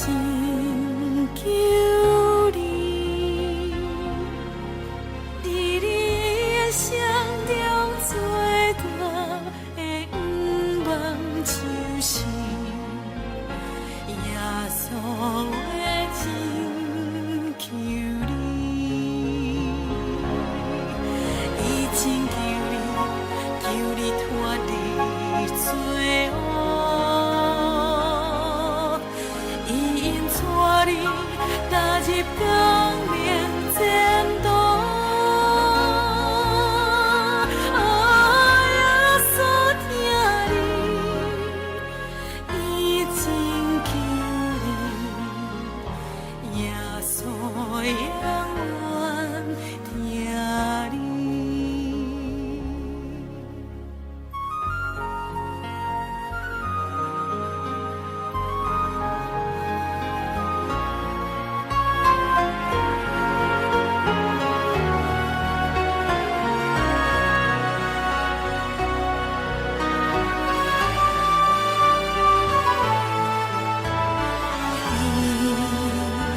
拯救你，佇你一生中最大的願望就是耶穌的拯救你，伊拯救你，救你脫離罪惡，伊引帶你踏入光明前途。啊，耶穌疼你，伊拯救你，耶穌永遠疼你。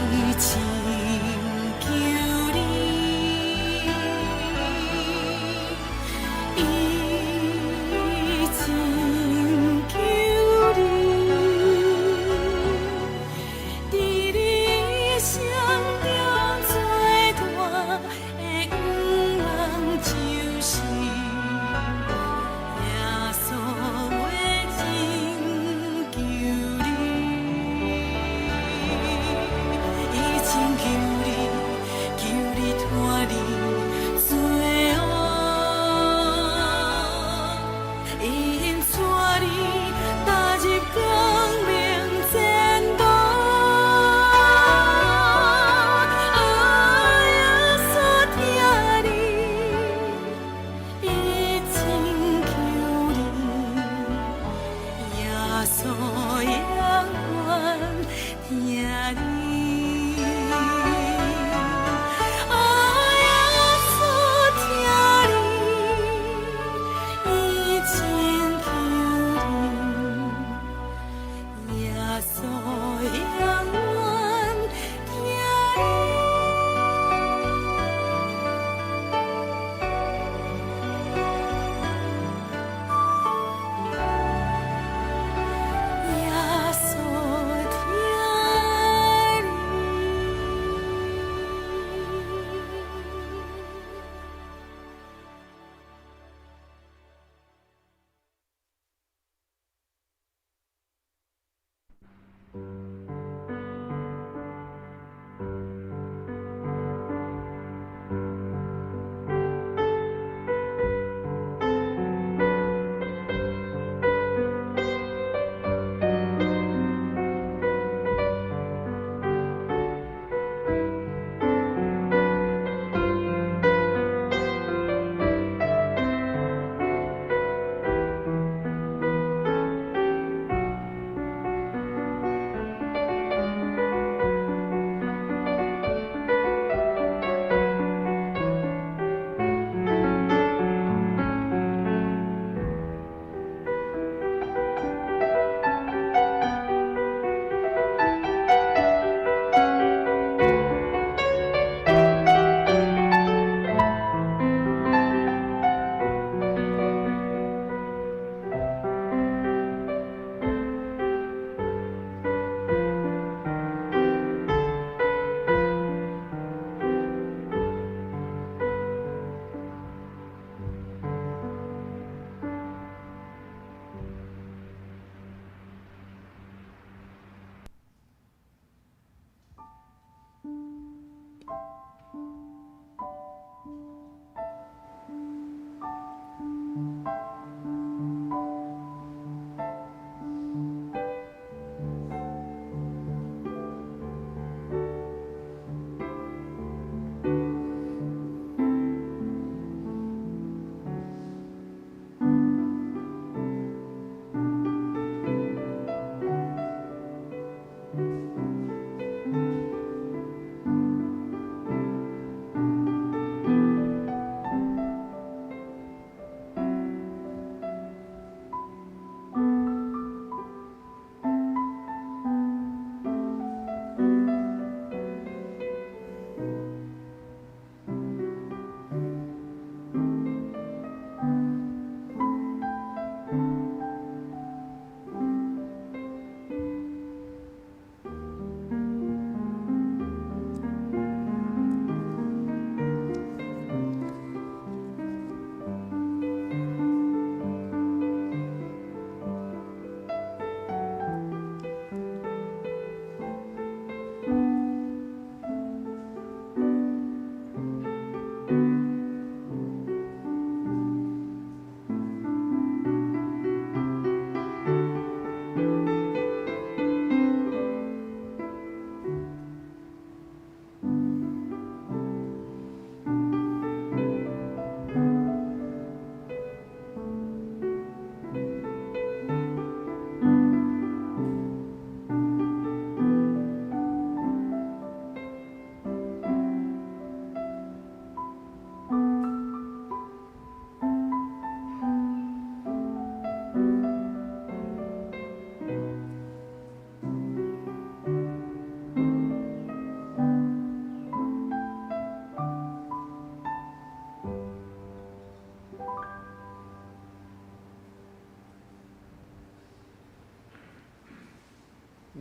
伊拯救你，伊拯救你，佇你一生中最大的願望就是耶穌的拯救你，伊拯救你，救你脫離罪惡，伊引帶你踏入光明前途。啊，耶穌疼你，伊拯救你，耶穌永遠疼你。啊，耶穌疼你，伊拯救你，耶穌永遠疼你。耶穌疼你。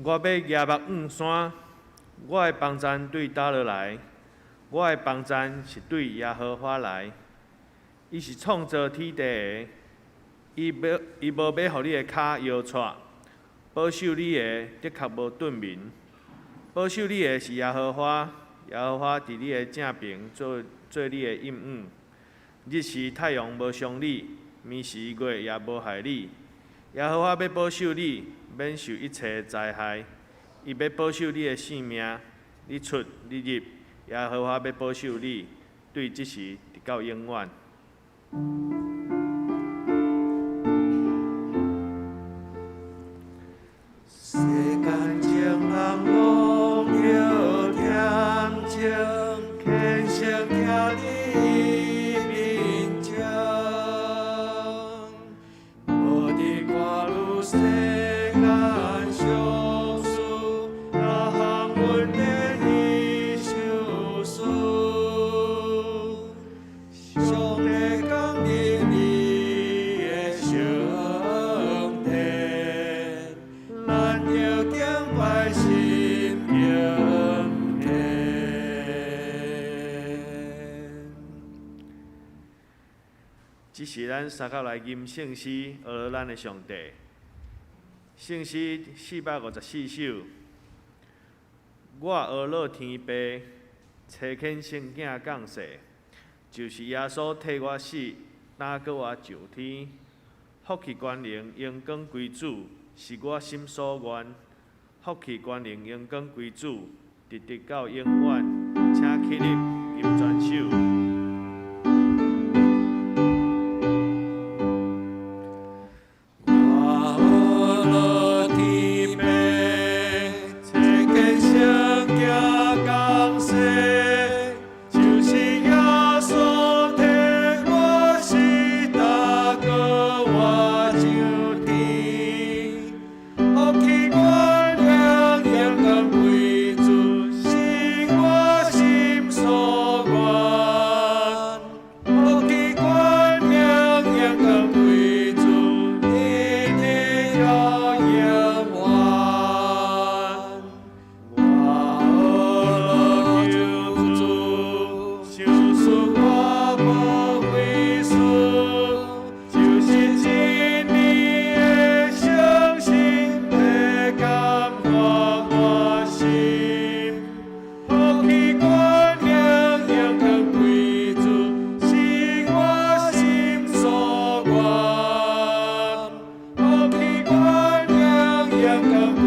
我欲舉目向山，我的幫贊對佗落來？我的幫贊是對耶和華來。伊是創造天地的，伊無欲予你的跤搖掣，保守你的的確無頓眠。保守你的是耶和華，耶和華佇你的正爿做做你的蔭影。日時太陽無傷你，暝時月也無害你。耶和華欲保守你，免受一切災害。伊欲保守你的性命，你出你入，耶和華欲保守你，對這時直到永遠。世間情人攏著恬靜，虔誠徛佇伊面前，無佇掛慮世間俗事，逐項問題伊想思。上帝降臨伊的聖殿，咱著敬拜心敬虔。這是咱相佮來吟聖詩，學樂咱的上帝。聖詩454首，我學樂天父，差遣聖囝降世，就是耶穌替我死，擔閣我上天。福氣權能榮光歸主，是我心所願。福氣權能榮光歸主，直直到永遠。請起立，吟全首。我學樂天父，差遣聖囝降世，就是耶穌替我死，擔閣我上天。福氣權能榮光歸主，是我心所願。福氣權能榮光歸主，直直到永遠。我學樂救主，想賜我保惠師，就是真理的聖神，來感化我心。福氣權能榮光歸主，是我心所願。福氣權能榮光歸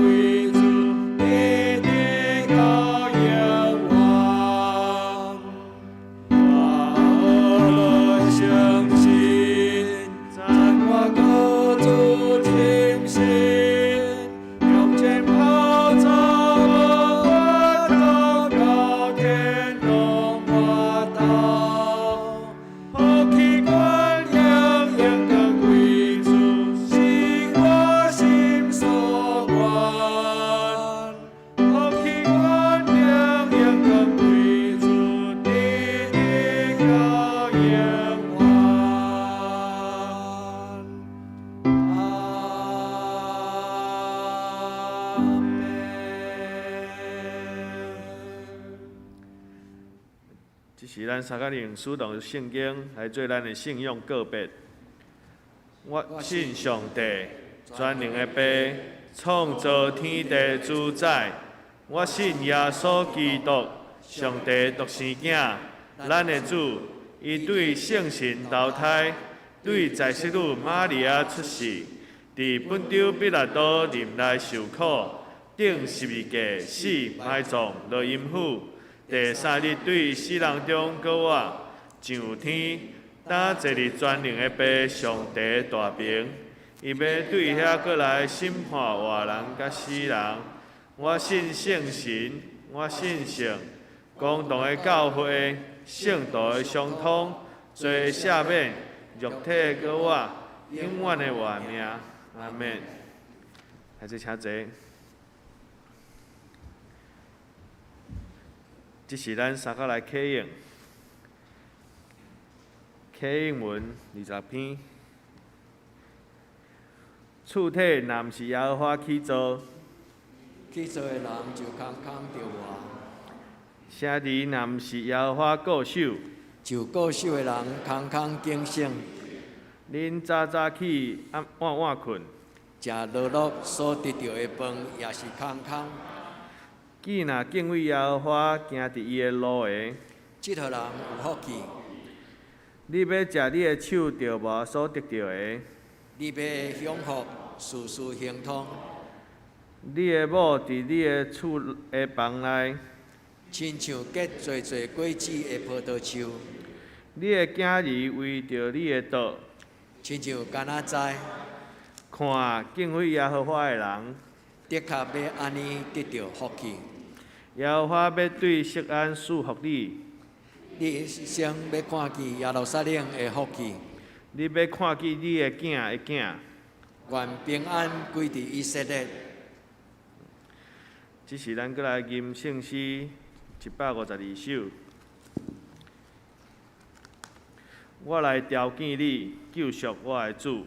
主，直直到永遠。我學樂相信，讚我高主清心，用錢拋走無法度，到天攏無到。福氣權能榮光歸主，是我心所願。福氣權能榮光歸主，直直到永遠。阿們。這是咱相佮用使徒聖經來做咱的信仰告別。我信上帝，全能的父，創造天地主宰。我信耶穌基督，上帝獨生囝，咱的主。伊對聖神投胎，對在聖女瑪利亞出世，佇本丟彼拉多任內受苦，釘十字架死埋葬落陰府，第三日對死人中閣活，上天，擔坐佇全能的父上帝大爿。伊欲對遐閣來審判活人佮死人。我信聖神，我信聖公同的教會，聖徒的相通，罪的赦免，肉體的閣活，永遠的活命。阿們。來，這請坐。這是咱相佮來啟應，啟應文20篇。厝體若毋是耶和華起造，去做的人就空空著活。城池若毋是耶和華固守，受固守的人空空警醒。恁早早起，暗晚晚睏。食勞碌所得著的飯也是空空。既若敬畏耶和華，行佇伊的路的，這號人有福氣。你欲食你的手著磨所得著的，你欲享福，事事亨通。你的某佇你的厝的房內，親像結濟濟果子的葡萄樹。你的囝兒圍著你的桌，親像柑仔栽。看，敬畏耶和華的人，的確欲按呢得著福氣。耶和華欲對錫安賜福你，你一生欲看見耶路撒冷的福氣。你欲看見你的囝的囝。願平安歸佇以色列。這時咱閣來吟聖詩152首。我來朝見你，救贖我的主。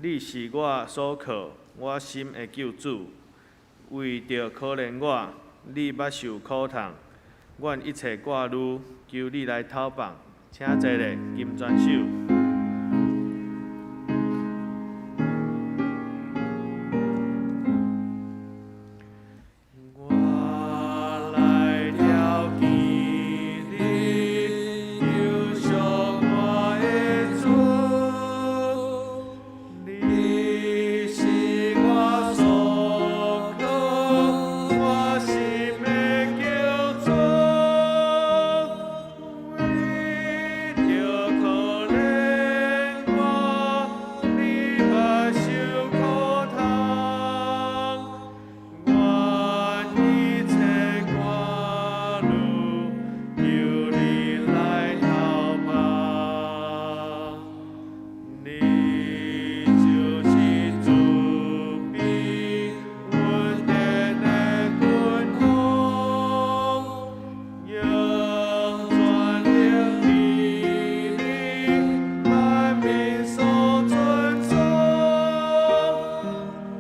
你是我所靠，我心的救主。為著可憐我，你捌受苦痛。願一切掛慮，求你來透放。請坐咧，金磚手。我來朝見你，救贖我的主，你是我所靠，我心的救主，為著可憐我，你捌受苦痛。願一切掛慮，求你來透放。你就是慈悲恩典的君王，用全能治理萬民所尊崇。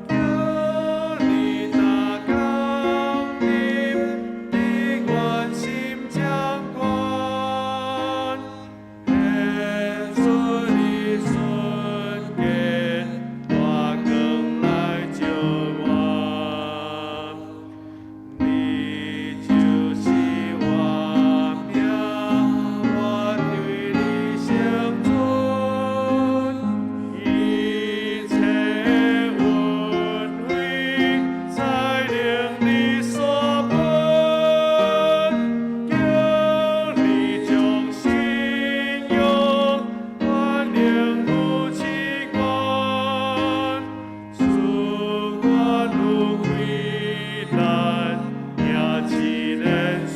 求你大降臨，佇阮心掌權，顯出你聖潔大光來照阮。你就是活命，我對你成尊，一切恩惠才能你所分，求你將信仰權能扶持阮，賜阮有危難，也試煉順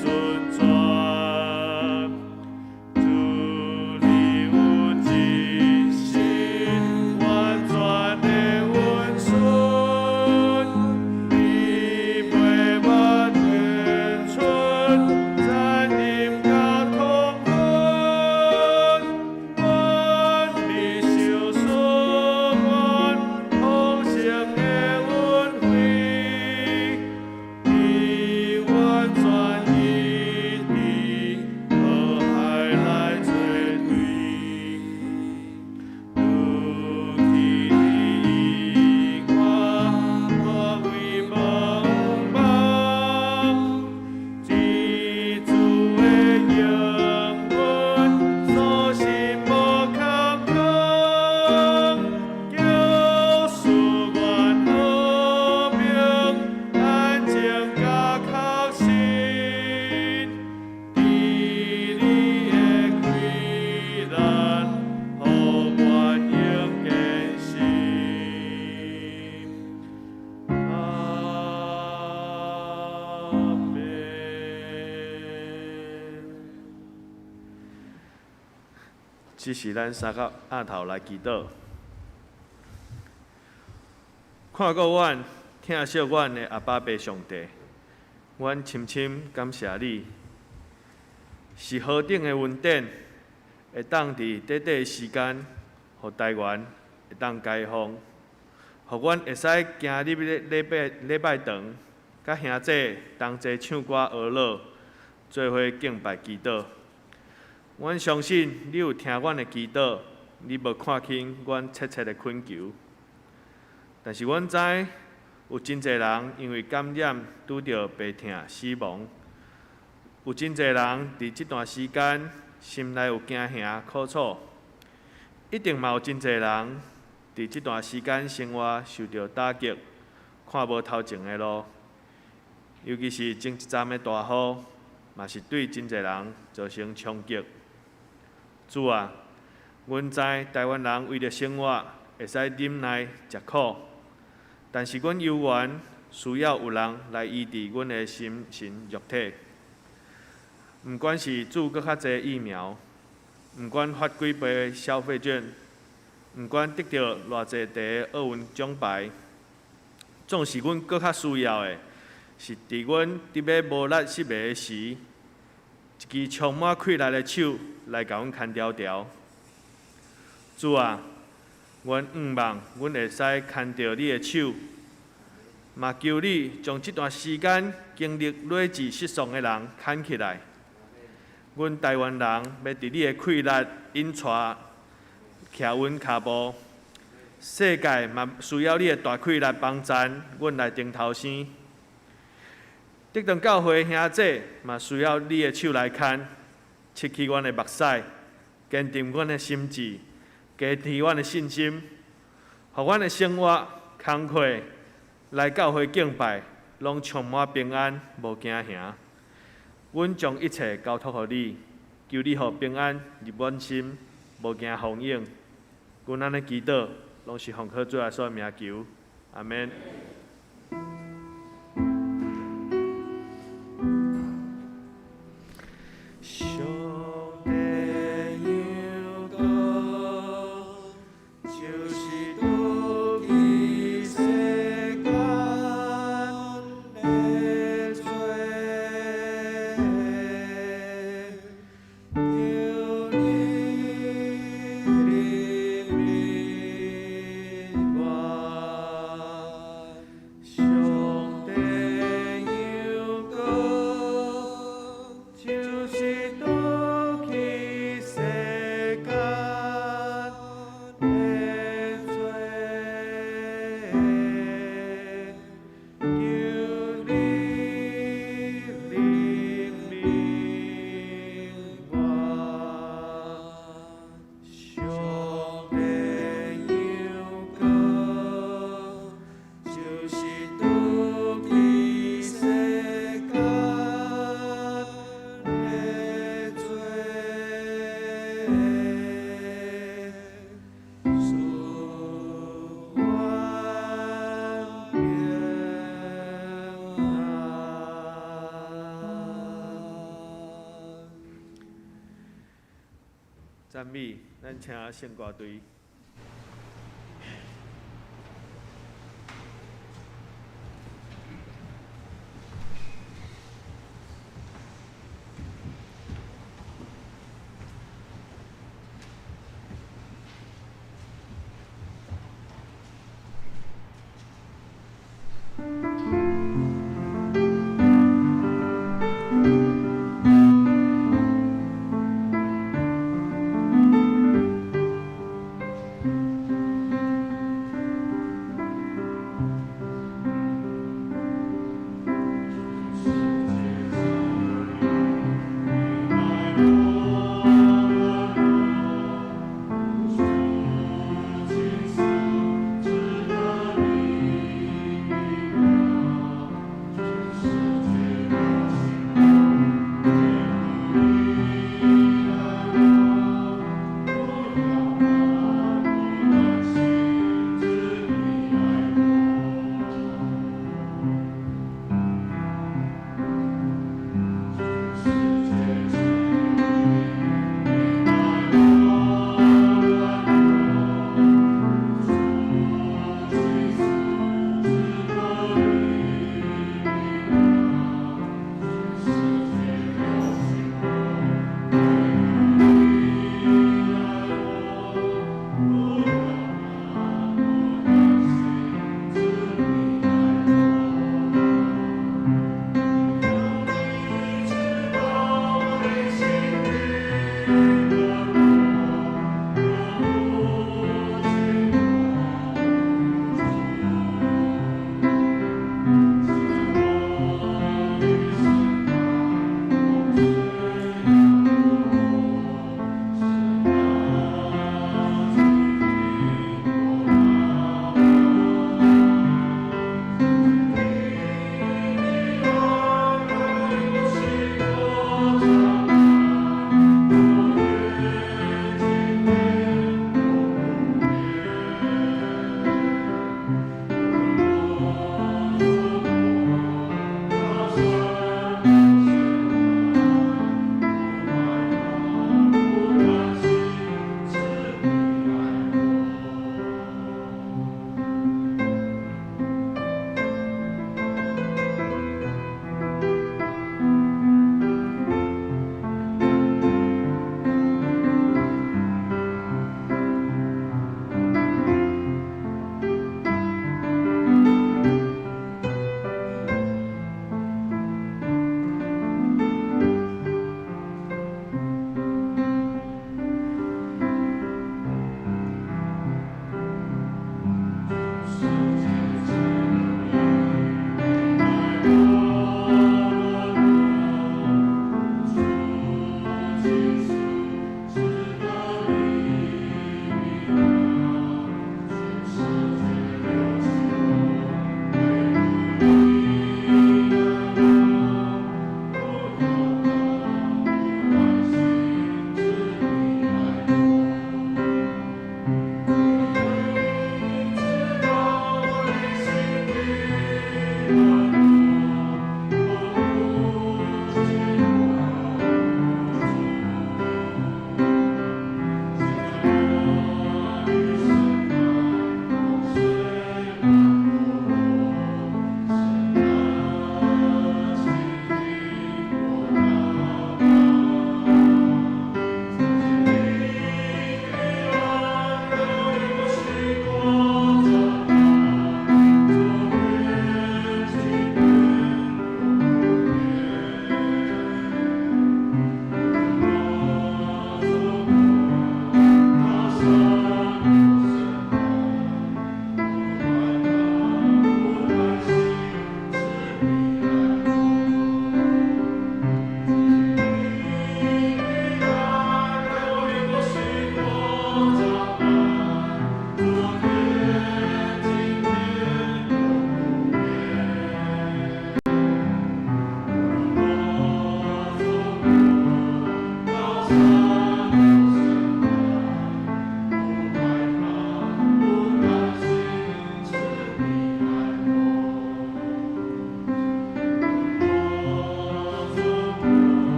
轉。主你有真實完全的恩順，你袂捌現出殘忍佮痛恨，願你受賜阮豐盛的恩惠，你完全醫治，苦海來做對。除去你以外，無為無望。這主的應允，所信無空空，求賜阮和平、安靜佮確信，佇你的危難，予阮永堅信。阿們。這是咱三個額頭來祈禱。看顧阮、疼惜阮的阿爸父上帝，阮深深感謝你，是何等的恩典，會當佇短短的時間，予台灣會當解封，予阮會使行入禮拜禮拜堂，佮兄姊同齐唱歌学乐，做伙敬拜祈祷。阮相信你有听阮的祈祷，你無看輕阮切切的懇求。但是阮知有真濟人因為感染拄著病痛死亡，有真濟人佇這段時間心內有驚嚇苦楚，一定嘛有真濟人佇這段時間生活受著打擊，看無頭前的路。尤其是前一站的大雨，嘛是對真濟人造成衝擊。主啊，阮知台灣人為著生活會使忍耐食苦，但是阮猶原需要有人來醫治阮的心神肉體。毋管是注閣較濟疫苗，毋管發幾倍消費券，毋管得著偌濟塊奧運獎牌，總是阮閣較需要的，是佇阮佇欲無力失迷的時，一支充滿氣力的手來共阮牽牢牢。主啊，阮向望，阮會使牽著你的手，嘛求你將這段時間經歷累積失喪的人牽起來。阮台灣人欲佇你的氣力引帶，徛穩跤步。世界嘛需要你的大氣力幫贊阮來頂頭生。得當教會兄姊嘛需要你的手來牽，拭去阮的目屎，堅定阮的心志，加持阮的信心，予阮的生活工課來教會敬拜，攏充滿平安，無驚嚇。阮將一切交託予你，求你予平安入阮心，無驚風湧。阮按呢祈禱，攏是奉靠主耶穌的名求，阿們。上帝陽光，就是拄起世間的罪，求你憐憫我。上帝陽光，就是拄起世間的罪，求你憐憫我。上帝陽光，就是拄起世間的罪，賜阮平安。讚美，咱請聖歌隊。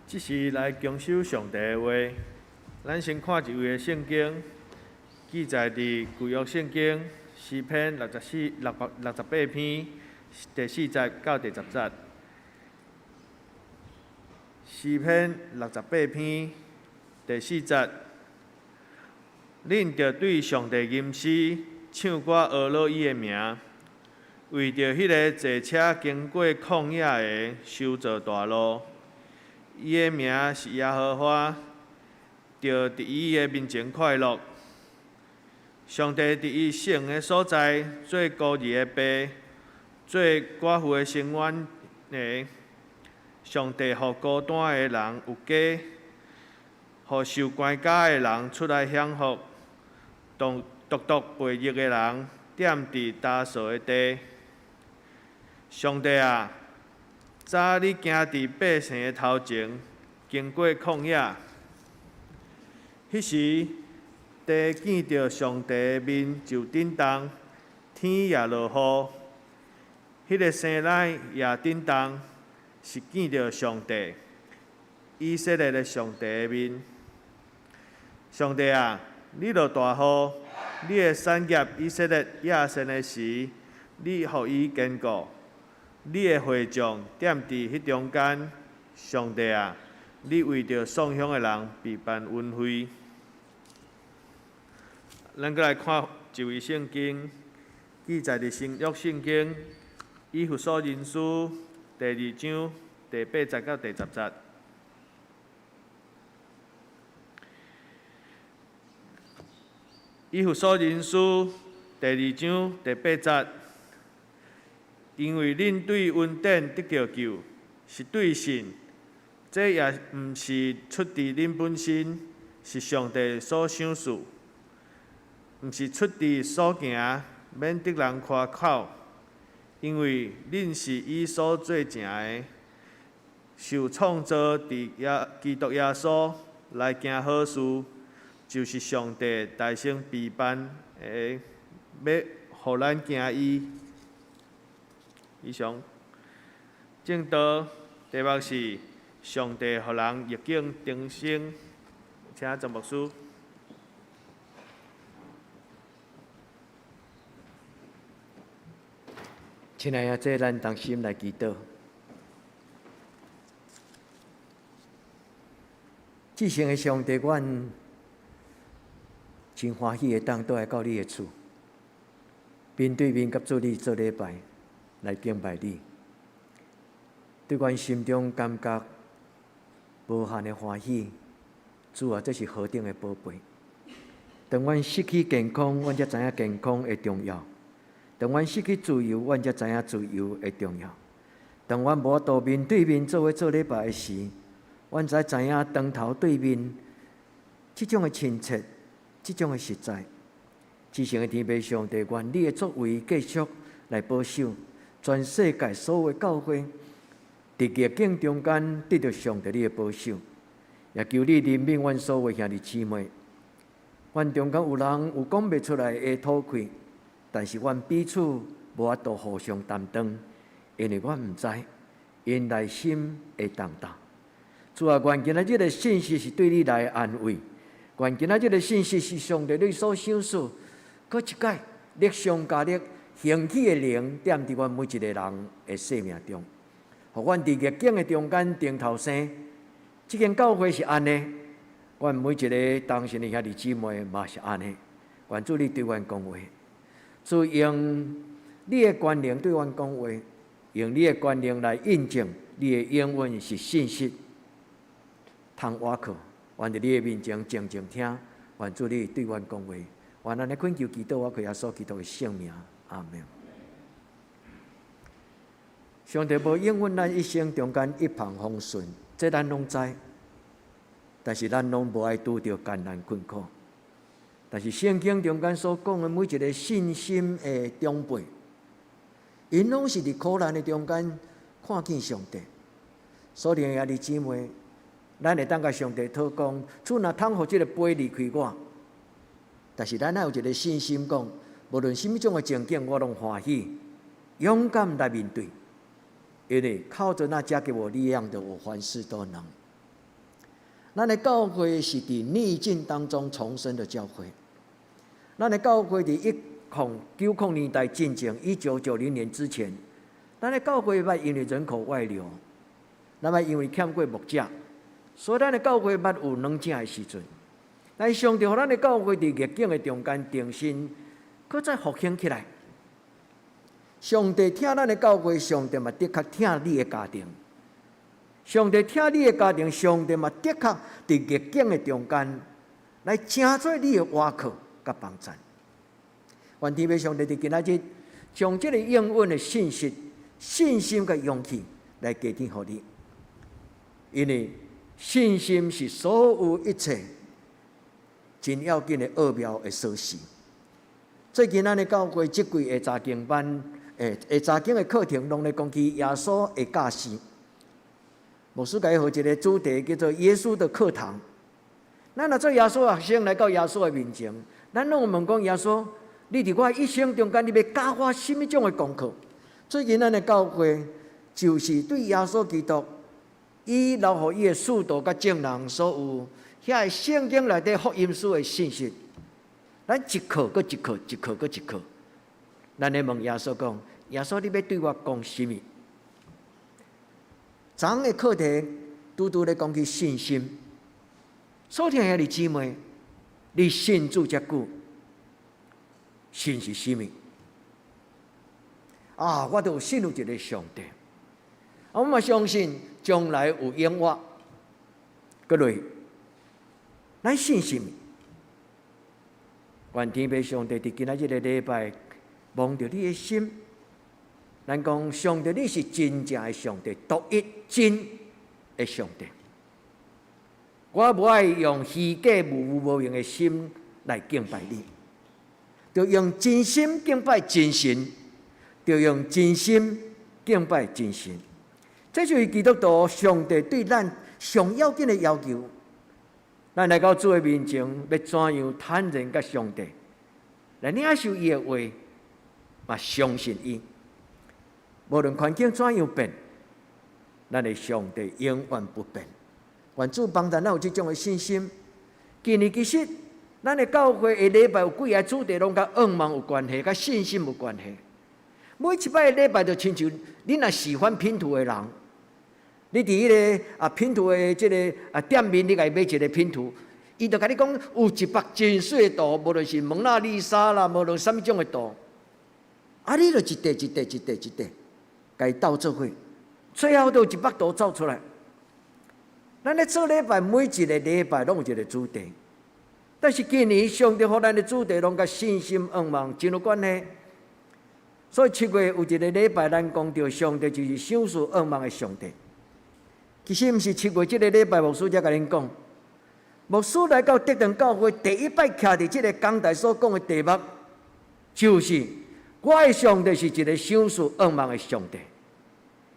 这是来遵守上帝的话。咱先看一位的圣经，记载伫旧约圣经诗篇六十四、668篇第四节到第十节。诗篇六十八篇第四节，恁著对上帝吟诗，唱歌呵咾伊的名，为著彼个坐车经过旷野的修造大路。伊的名是耶和华，著伫伊的面前快乐。上帝伫伊圣的所在做孤儿的爸，做寡妇的伸冤的。上帝予孤单的人有家，予受关枷的人出来享福，独独背逆的人踮伫焦燥的地。上帝啊！早你行伫百姓的头前，经过旷野，彼时地見著上帝的面就震動，天也落雨，彼個生奶也震動，是見著上帝，以色列的上帝的面。上帝啊，你落大雨，你的產業以色列野牲的時，你予伊堅固。你的會眾踮佇彼中間，上帝啊，你為著送香的人備辦恩惠。咱閣來看一位聖經，記載佇新約聖經以弗所人書第二章第八節到第十節。以弗所人書第二章第八節。因為恁對恩典得著救，是對信，這也毋是出自恁本身，是上帝所賞賜，毋是出自所行，免得人誇口。因為恁是伊所做成的，受創造佇耶基督耶穌來行好事，就是上帝大先備辦的，欲予咱行伊。以上證道題目是上帝予人逆境重生，請鄭牧師。親愛的，這咱同心來祈禱。至聖的上帝，阮真歡喜會當倒來到你的厝，面對面佮主你做禮拜。來敬拜你，對阮心中感覺無限的歡喜。主啊，這是何等的寶貝！當阮失去健康，阮才知影健康的重要；當阮失去自由，阮才知影自由的重要；當阮無法度面對面做伙做禮拜的時，阮才知影當頭對面這種的親切，這種的實在。至聖的天父上帝，願你的作為繼續來保守。全世界所有教會，佇逆境中間得著上帝你的保守，也求你憐憫阮所有兄弟姊妹。阮中間有人有講袂出來的討氣，但是阮彼此無法度互相擔當，因為阮毋知𪜶內心的重擔。主啊，願今仔日的信息是對你來的安慰，願今仔日的信息是上帝你所賞賜，閣一擺力上加力。興起的靈踮佇阮每一个人的生命中，予阮佇逆境的中間重頭生。這間教會是按呢，阮每一个同信的兄弟姊妹嘛是按呢。願主你對阮講話，主用你的權能對阮講話，用你的權能來印證你的應允是信實。通倚靠，願佇你的面前靜靜聽，願主你對阮講話，願按呢懇求祈禱，我靠耶穌基督的聖名。阿們。上帝無應允咱一生中間一帆風順，這咱攏知。但是咱攏無愛拄著艱難困苦。但是聖經中間所講的每一個信心的長輩，𪜶攏是佇苦難的中間看見上帝。所以兄弟姊妹，咱會當共上帝禱告，主若通予這個杯離開我，但是咱愛有一個信心講。無論啥物種的情景，我攏歡喜，勇敢來面對，因為靠著那加給我力量的，我凡事都能。咱的教會是佇逆境當中重生的教會。咱的教會佇1990年代進前，1990年之前，咱的教會捌因為人口外流，咱捌因為欠過牧者，所以咱的教會捌有軟正的時陣。但是上帝予咱的教會佇逆境的中間重新。閣再復興起來，上帝疼咱的教會，上帝嘛的確疼你的家庭。上帝疼你的家庭，上帝嘛的確佇逆境的中間來成做你的倚靠佮幫贊。願天父上帝佇今仔日將這个應允的信息、信心佮勇氣來加添予你，因為信心是所有一切真要緊的奧妙的鎖匙。最近咱的教會這季的查經班，查經的課程，攏咧講起耶穌的教示。牧師共伊予一个主題叫做“耶穌的課堂”。咱若做耶穌學生來到耶穌的面前，咱攏會問講耶穌：你佇我一生中間，你欲教我啥物種的功課？最近咱的教會就是對耶穌基督，伊留予伊的使徒佮眾人所有遐个聖經內底福音書的信息，咱一課閣一課，一課閣一課，咱咧問耶穌講：耶穌，你欲對我講啥物？昨昏的課題拄拄咧講起信心。所聽兄弟姊妹，你信主遮久，信是啥物？啊，我都有信有一个上帝，啊，我嘛相信將來有永活。閣落，咱信啥物？願天父上帝佇今仔日个禮拜，摸著你的心。咱講上帝，你是真正的上帝，獨一真的上帝。我無愛用虛假、無有無用的心來敬拜你，著用真心敬拜真神，著用真心敬拜真神。這就是基督徒上帝對咱上要緊的要求。咱來到主的面前，欲怎樣坦然佮上帝來領受伊的話，嘛相信伊。無論環境怎樣變，咱的上帝永遠不變。願主幫助咱有這種的信心。今年其實，咱的教會的禮拜有幾个主題攏佮仰望有關係，佮信心有關係。每一擺的禮拜就親像你若喜歡拼圖的人，你佇彼个拼圖的這个店面，你共伊買一个拼圖，伊就共你講有一幅真媠的圖，無論是蒙娜麗莎啦，無論啥物種的圖，啊，你就一塊一塊一塊一塊，共伊鬥做伙，最後就有一幅圖走出來。咱咧做禮拜，每一个禮拜攏有一个主題，但是今年上帝予咱的主題攏佮信心仰望真有關係。所以7月有一个禮拜，咱講著上帝就是賞賜仰望的上帝。其實毋是七月這个禮拜，牧師才共恁講，牧師來到德堂教會第一擺徛佇這个講台所講的題目，就是我的上帝是一个賞賜仰望的上帝。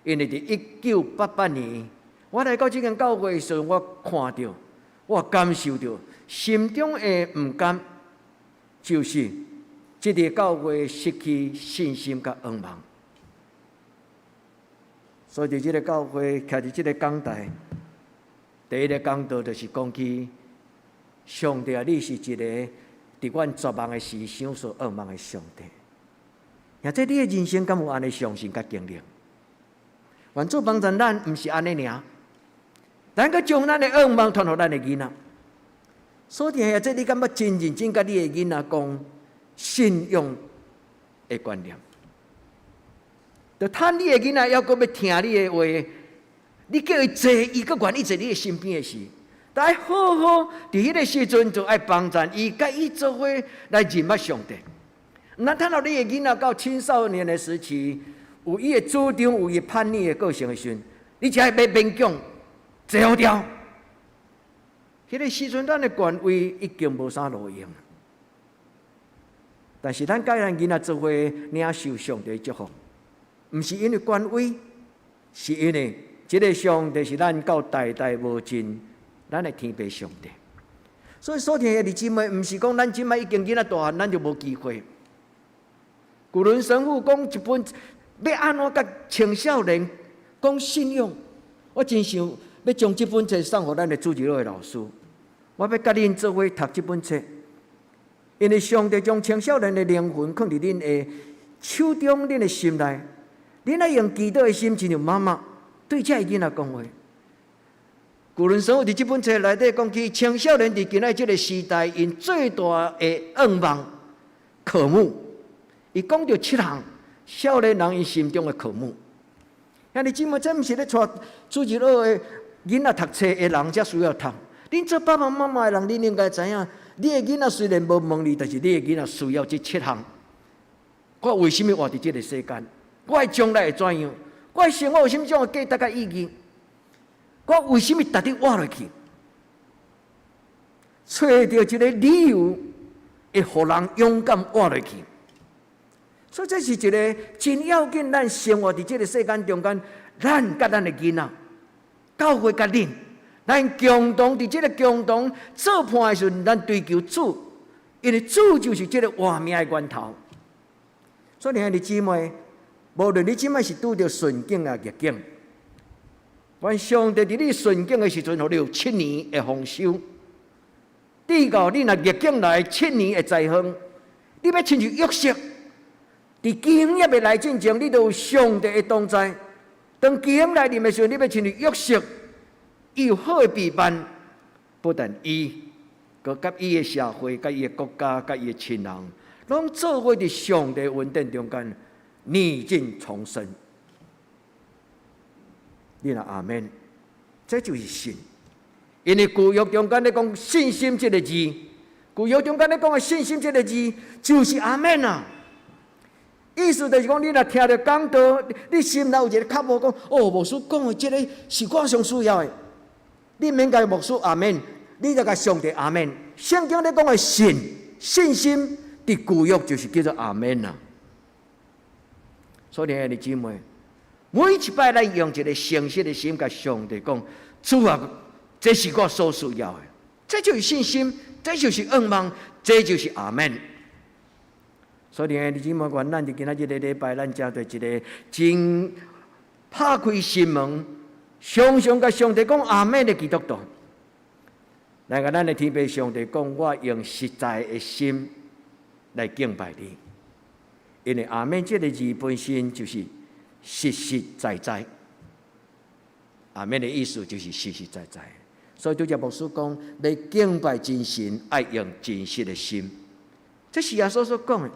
因為佇1988年，我來到這間教會的時陣，我看著，我感受著心中的毋甘，就是這个教會失去信心佮仰望。所以，佇這个教會徛佇這个講台，第一个講道就是講起上帝啊，你是一個佇阮絕望的時賞賜仰望的上帝。或者你的人生敢有按呢相信佮經歷？願主幫助咱，毋是按呢爾，咱閣將咱的仰望傳予咱的囡仔。所以，或者你敢捌真認真佮你的囡仔講信仰的觀念？就趁你的囡仔猶閣欲聽你的話，你叫伊坐，伊閣願意坐你的身邊的時，但愛好好佇彼个時陣就愛幫助伊，佮伊做伙來認捌上帝。毋通趁予你的囡仔到青少年的時期，有伊的主張，有伊叛逆的個性的時陣，你才會欲勉強坐牢。彼个時陣，咱的權威已經無啥路用。但是咱佮咱囡仔做伙領受上帝祝福，毋是因為權威，是因為這个上帝是咱到代代無盡，咱的天父上帝。所以，所聽的弟姊妹，毋是講咱這擺已經囡仔大漢，咱就無機會。古倫神父講一本欲按怎佮青少年講信仰，我真想欲將這本冊送予咱的主日學的老師。我欲佮恁做伙讀這本冊，因為上帝將青少年的靈魂囥佇恁的手中、恁的心內，恁愛用祈禱的心，親像媽媽對這个囡仔講話。古倫神父佇這本冊內底講起青少年佇今仔這个時代，𪜶最大的願望、渴慕。伊講著七項少年人𪜶心中的渴慕。兄弟姊妹，這毋是咧帶主日學的囡仔讀冊的人才需要讀。恁做爸爸媽媽的人，恁應該知影，你的囡仔雖然無問你，但是你的囡仔需要這七項。我為啥物活佇這个世間？我的將來會怎樣？我的生活有啥物種的價值佮意義？我為啥物值得活落去？揣著一个理由，會予人勇敢活落去。所以這是一个真要緊，咱生活佇這个世間中間，咱佮咱的囡仔，教會佮恁，咱共同佇這个共同做伴的時陣，咱追求主，因為主就是這个活命的源頭。所以，兄弟姊妹，無論你這擺是拄著順境抑逆境，願上帝佇你順境的時陣，予你有七年的豐收；直到你若逆境來，七年的災荒，你欲親像約瑟，佇饑荒猶未來進前，你都有上帝的同在。當饑荒來臨的時陣，你欲親像約瑟，伊有好的備辦，不但伊，閣佮伊的社會、佮伊的國家、佮伊的親人，攏做伙佇上帝恩典中間逆境重生。你若阿們，這就是信。因為舊約中間咧講信心這个字，舊約中間咧講的信心這个字，就是阿們啊。意思就是講，你若聽著講道，你心內有一个渴慕，講哦，牧師講的這个是我上需要的。你免共牧師阿們，你就共上帝阿們。聖經咧講的信信心，佇舊約就是叫做阿們啊。所以兄弟姊妹，每一擺咱用一个誠實的心，共上帝講，主啊，這是我所需要的，這就是信心，這就是仰望，這就是阿們。所以兄弟姊妹，願咱佇今仔日个禮拜，咱成做一个真拍開心門，常常共上帝講阿們的基督徒。來共咱的天父上帝講，我用實在的心來敬拜你，因為阿們這个字本身就是實實在在。阿們的意思就是實實在在。所以拄才牧師講，欲敬拜真神，愛用真實的心，這是耶穌所講的。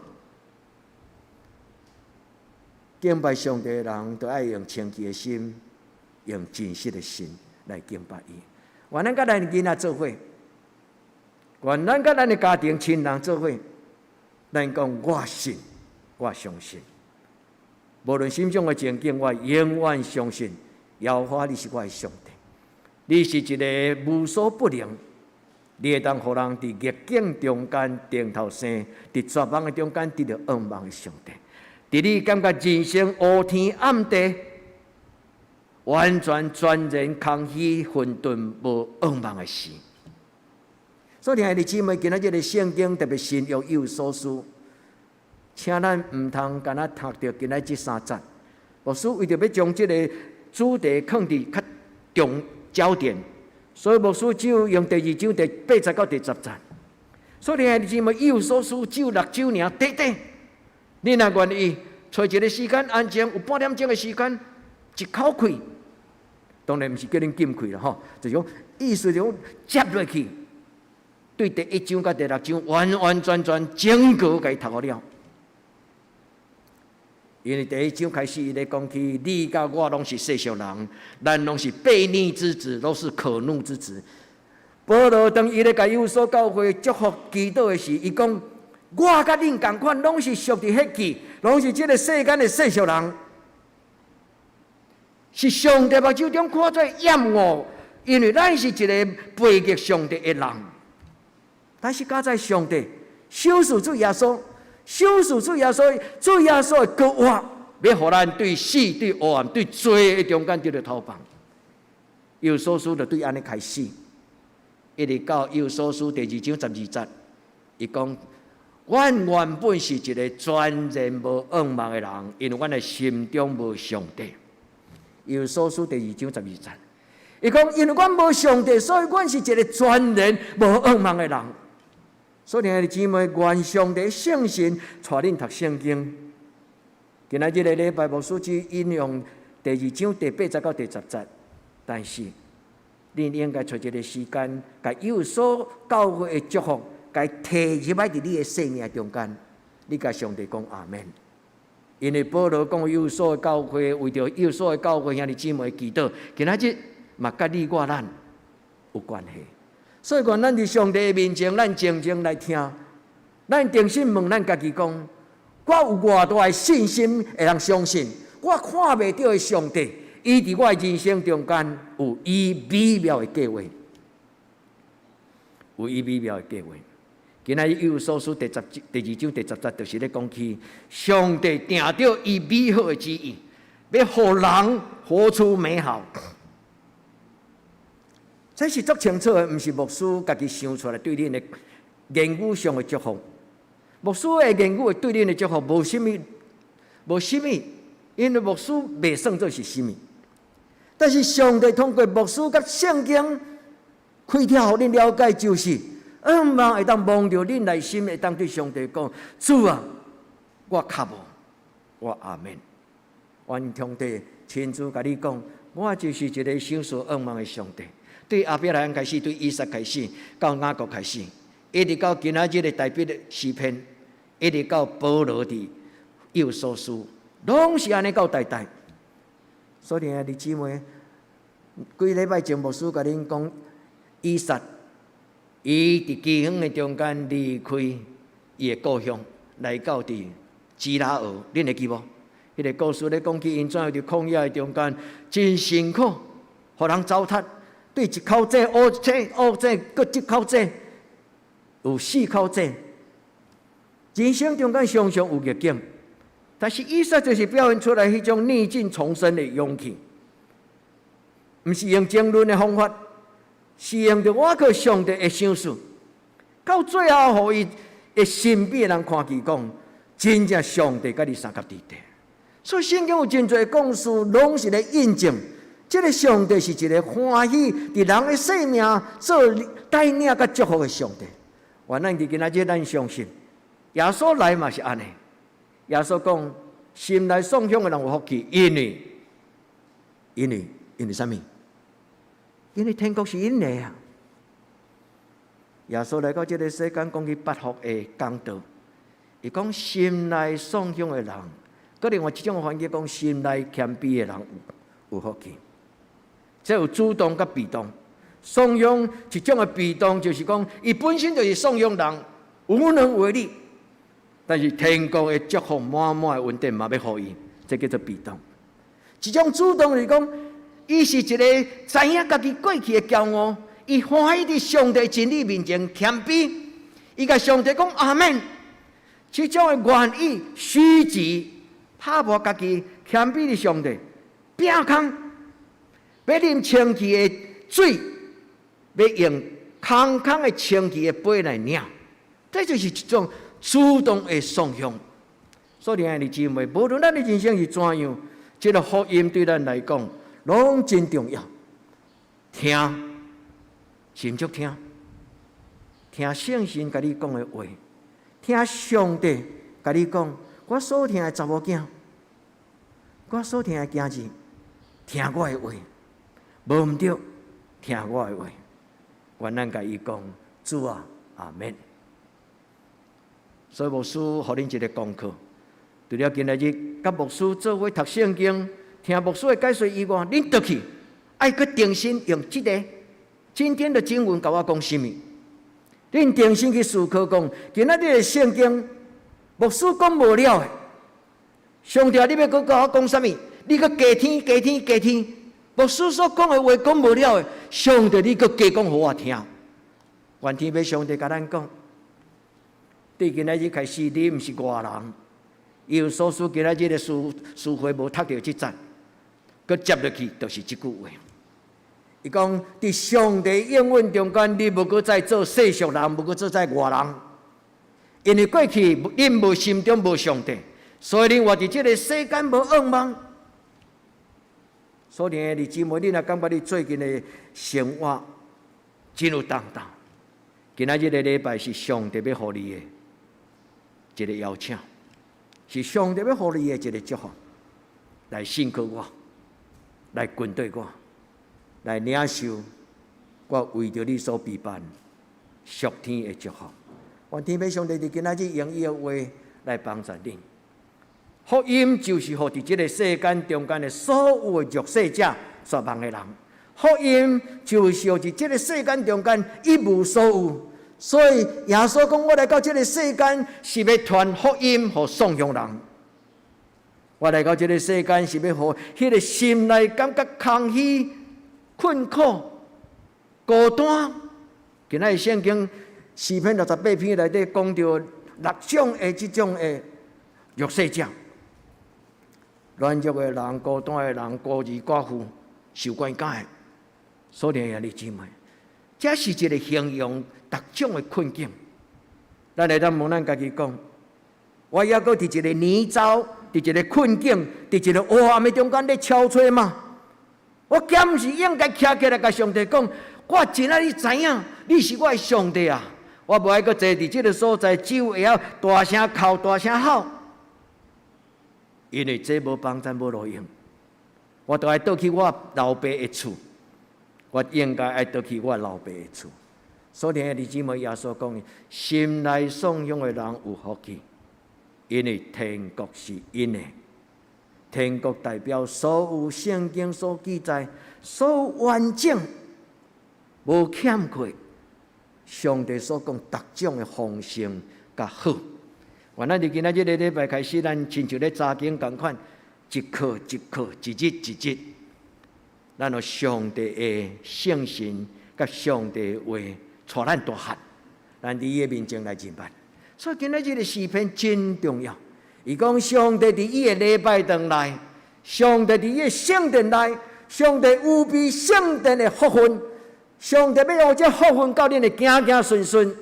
敬拜上帝的人，都愛用清潔的心，用真實的心來敬拜伊。願咱佮咱囡仔做伙，願咱佮咱的家庭親人做伙，咱講我信，我相信。無論心中的情景，我永遠相信耶和華你是我的上帝，你是一个無所不能，你會當予人佇逆境中間頂頭生，佇絕望的中間得著仰望的上帝。佇你感覺人生烏天暗地，完全全然空虛混沌無仰望的時。所以，兄弟姊妹，今仔日个聖經特別新約以弗所書，請咱毋通干焦讀著今仔這三節。牧師為著欲將這个主題放佇較重焦點，所以牧師只有用第二章第八節到第十節。所以，兄弟姊妹，以弗所書只有六章爾，短短。你若願意，揣一个時間安靜，有半點鐘的時間，一口氣，當然毋是叫恁禁氣啦吼，就是講意思就講接落去，對第一章佮第六章完完全全整個共伊讀予了。因為第一章開始，伊咧講起你佮我攏是世俗人，咱攏是悖逆之子，攏是可怒之子。保羅當伊咧共以弗所教會祝福祈禱的時，伊講：我佮恁仝款，攏是屬佇血氣，攏是這个世間的世俗人，是上帝目睭中看做厭惡，因為咱是一个背逆上帝的人。但是佳哉上帝，賞賜主耶穌，賞賜主耶穌，主耶穌的復活，欲予咱對死、對黑暗、對罪的中間得著逃放。以弗所書就對按呢開始，一直到以弗所書第二章十二節，伊講：阮原本是一个全然無仰望的人，因為阮的心中無上帝。以弗所書第二章十二節，伊講：因為阮無上帝，所以阮是一个全然無仰望的人。所以，兄弟姊妹，願上帝聖神帶恁讀聖經。今仔日个禮拜牧師只引用第二章第八節到第十節，但是恁應該揣一个時間，共以弗所教會的祝福，共提入來佇你的生命中間，你共上帝講阿們。因為保羅講以弗所的教會，為著以弗所的教會兄弟姊妹祈禱，今仔日嘛佮你我咱有關係。所以講，咱佇上帝的面前，咱靜靜來聽，咱定心問咱家己講：我有偌大的信心會通相信，我看袂著的上帝，伊佇我的人生中間有伊美妙的計劃，有伊美妙的計劃。今仔日以弗所書第十第二章第十節，就是咧講起上帝定著伊美好的旨意，欲予人活出美好。這是足清楚的，毋是牧師家己想出來對恁的言語上的祝福。牧師的言語對恁的祝福無啥物，無啥物，因為牧師袂算做是啥物。但是上帝通過牧師佮聖經開竅，予恁了解，就是向望會當摸著恁內心，會當對上帝講：主啊，我較無，我阿們。願上帝親自共你講，我就是一个賞賜向望的上帝。對亞伯拉罕開始，對以撒開始，到雅各開始，一直到今仔日的大衛的詩篇，一直到保羅佇以弗所書，攏是按呢到代代。所以兄弟姊妹，幾禮拜前牧師共恁講，以撒伊佇饑荒的中間離開伊的故鄉，來到佇基拉耳，恁會記無？彼个故事咧講起，𪜶怎樣佇曠野的中間真辛苦，予人糟蹋，對一口井挖井挖井，閣一口井，有四口井。人生中間常常有逆境，但是以撒就是表現出來彼種逆境重生的勇氣，毋是用爭論的方法，是用著倚靠上帝的賞賜，到最後，予伊的身邊的人看見講，真正上帝佮你相佮佇底。所以聖經有真濟故事，攏是咧印證，這个上帝是一个歡喜佇人的生命做帶領佮祝福的上帝。願咱佇今仔日咱相信，耶穌來嘛是按呢。耶穌講，心內喪胸的人有福氣，因為啥物？因為天國是𪜶的啊！耶穌來到這个世間，講起八福的講道，伊講心內喪胸的人。閣另外一種環境講，心內謙卑的人有福氣。這有主動佮被動。喪胸一種的被動，就是講伊本身就是喪胸人，無能為力。但是天國的祝福滿滿的恩典嘛欲予伊，這叫做被動。一種主動是講，伊是一个知影家己過去的驕傲，伊歡喜佇上帝真理面前謙卑，伊共上帝講阿們。這種的願意虛己，拍破家己謙卑佇上帝，摒空，欲啉清氣的水，欲用空空的清氣的杯來領，這就是一種主動的喪胸。所以，兄弟姊妹，無論咱的人生是怎樣，這个福音對咱來講，攏真重要。聽，斟酌聽，聽聖神共你講的話，聽上帝共你講，我所疼的查某囝，我所疼的囝兒，聽我的話，無毋對，聽我的話。願咱共伊講，主啊，阿們。所以牧師予恁一个功課，除了今仔日佮牧師做伙讀聖經、聽牧師的解說以外，恁轉去愛閣重新用這个今天的經文共我講啥物？恁重新去思考講，今仔日的聖經牧師講無了的，上帝你欲閣共我講啥物？你閣加添、加添、加添，牧師所講的話講無了的，上帝你閣加講予我聽。願天父上帝共咱講。對今仔日開始，你毋是外人。以弗所書今仔日的書會無讀著這節，閣接落去就是這句話。伊講佇上帝應允中間，你無閣再做世俗人，無閣做再外人。因為過去恁無心中無上帝，所以恁活佇這个世間無向望。所以兄弟姊妹，你若感覺你最近的生活真有擔當，今仔日个禮拜是上帝欲予你的一個邀請，是上帝欲予你的一個祝福，來信靠我，來跟隨我，來領受我為著你所備辦屬天的祝福。願天父上帝佇今仔日用伊的話來幫助恁。福音就是予佇這个世間中間的所有的弱勢者、絕望的人。福音就是予佇這个世間中間一無所有。所以耶穌講：我來到這个世間是欲傳福音予喪胸人。我來到這个世間是欲予彼个心內感覺空虛、困苦、孤單。今仔日聖經詩篇68篇內底講著六種的這種的弱勢者，軟弱的人、孤單的人、孤兒寡婦、受關監的。所以兄弟姊妹，這是一个形容逐種的困境。咱會當問咱家己講：我猶閣佇一个泥沼，佇一个困境，佇一个黑暗的中間咧敲揣嗎？我敢毋是應該徛起來共上帝講：我真愛你知影，你是我的上帝啊！我無愛閣坐佇這个所在，只有會曉大聲哭、大聲吼，因為這無幫贊、無路用。我都愛倒去我老爸的厝，我應該愛倒去我老爸的厝。所以兄弟姊妹，耶穌講，心內散凶的人有福氣，因為天國是𪜶的。天國代表所有聖經所記載、所有完整、無欠缺，上帝所講逐種的豐盛佮好。原來佇今仔這个禮拜開始，咱親像咧查經仝款，一課一課，一日一日，咱予上帝的聖神佮上帝的話帶咱大漢，咱佇伊的面前來認捌。所以今仔這个詩篇真重要。伊講上帝佇伊的禮拜堂內，上帝佇伊的聖殿內，上帝預備聖殿的福分，上帝欲予這福分到恁的行行順順。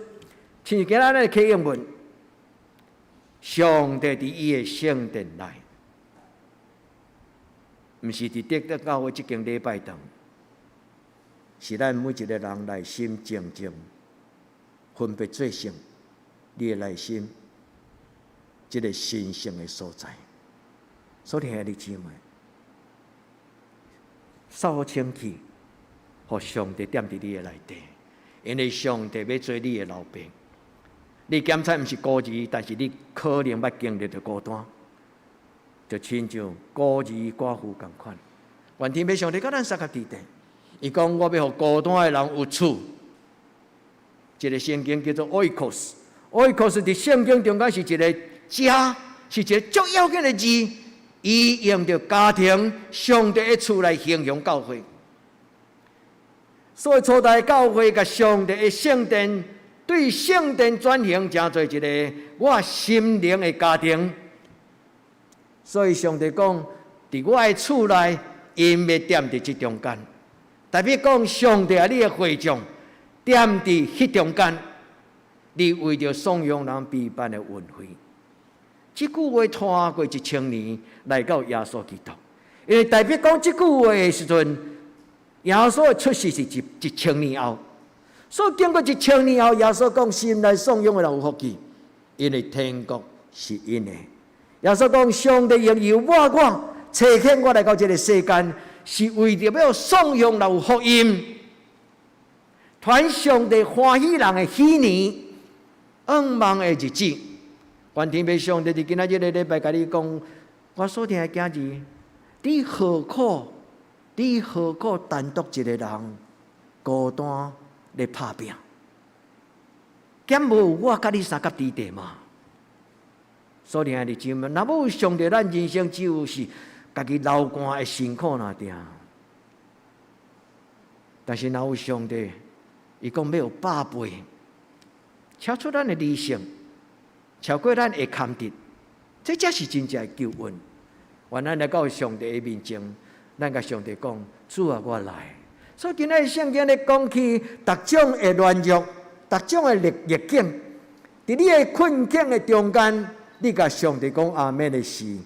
親像今仔咱的啟應文，上帝佇伊的聖殿內，毋是佇得德教會這間禮拜堂，是咱每一个人內心靜靜分別做聖，你的內心。這个神聖的所在，所以兄弟姊妹，掃好清氣，予上帝踮佇你的內底，因為上帝欲做你的老爸。你檢查毋是孤兒，但是你可能捌經歷著孤單，就親像孤兒寡婦仝款。願天父上帝佮咱相佮佇底，伊講我欲予孤單的人有厝。這个聖經叫做 oikos，oikos 佇聖經中間是一个家，是一个足要緊的字，伊用著家庭、上帝的厝來形容教會。所以初代教會共上帝的聖殿，對聖殿轉型，成做一个我心靈的家庭。所以上帝講，佇我的厝內，𪜶欲踮佇這中間。代表講，上帝啊，你的會眾踮佇彼中間，你為著散凶人備辦的雲會。這句話拖過一千年來到耶穌基督，因為代表講這句話的時陣，耶穌的出世是一千年後，所以經過一千年後，耶穌講心內散凶的人有福氣，因為天國是𪜶的。耶穌講上帝用油抹我，差遣我來到這个世間，是為著欲散凶人有福音，傳上帝歡喜人的喜年，向望的日子。願天父上帝佇今仔這个禮拜共你講，我所疼的囝兒，你何苦？你何苦單獨一个人孤單咧拍拚？敢無有我佮你相佮佇底嗎？所以兄弟姊妹，若無上帝，咱人生只有是家己流汗的辛苦爾爾。但是若有上帝，伊講欲有百倍，超出咱的理性。超過咱會堪得，這才是真正的救恩。願咱來到上帝的面前，咱共上帝講：主啊，我來。所以今仔日聖經咧講起逐種的軟弱，逐種的逆境，佇你的困境的中間，你共上帝講阿們的時，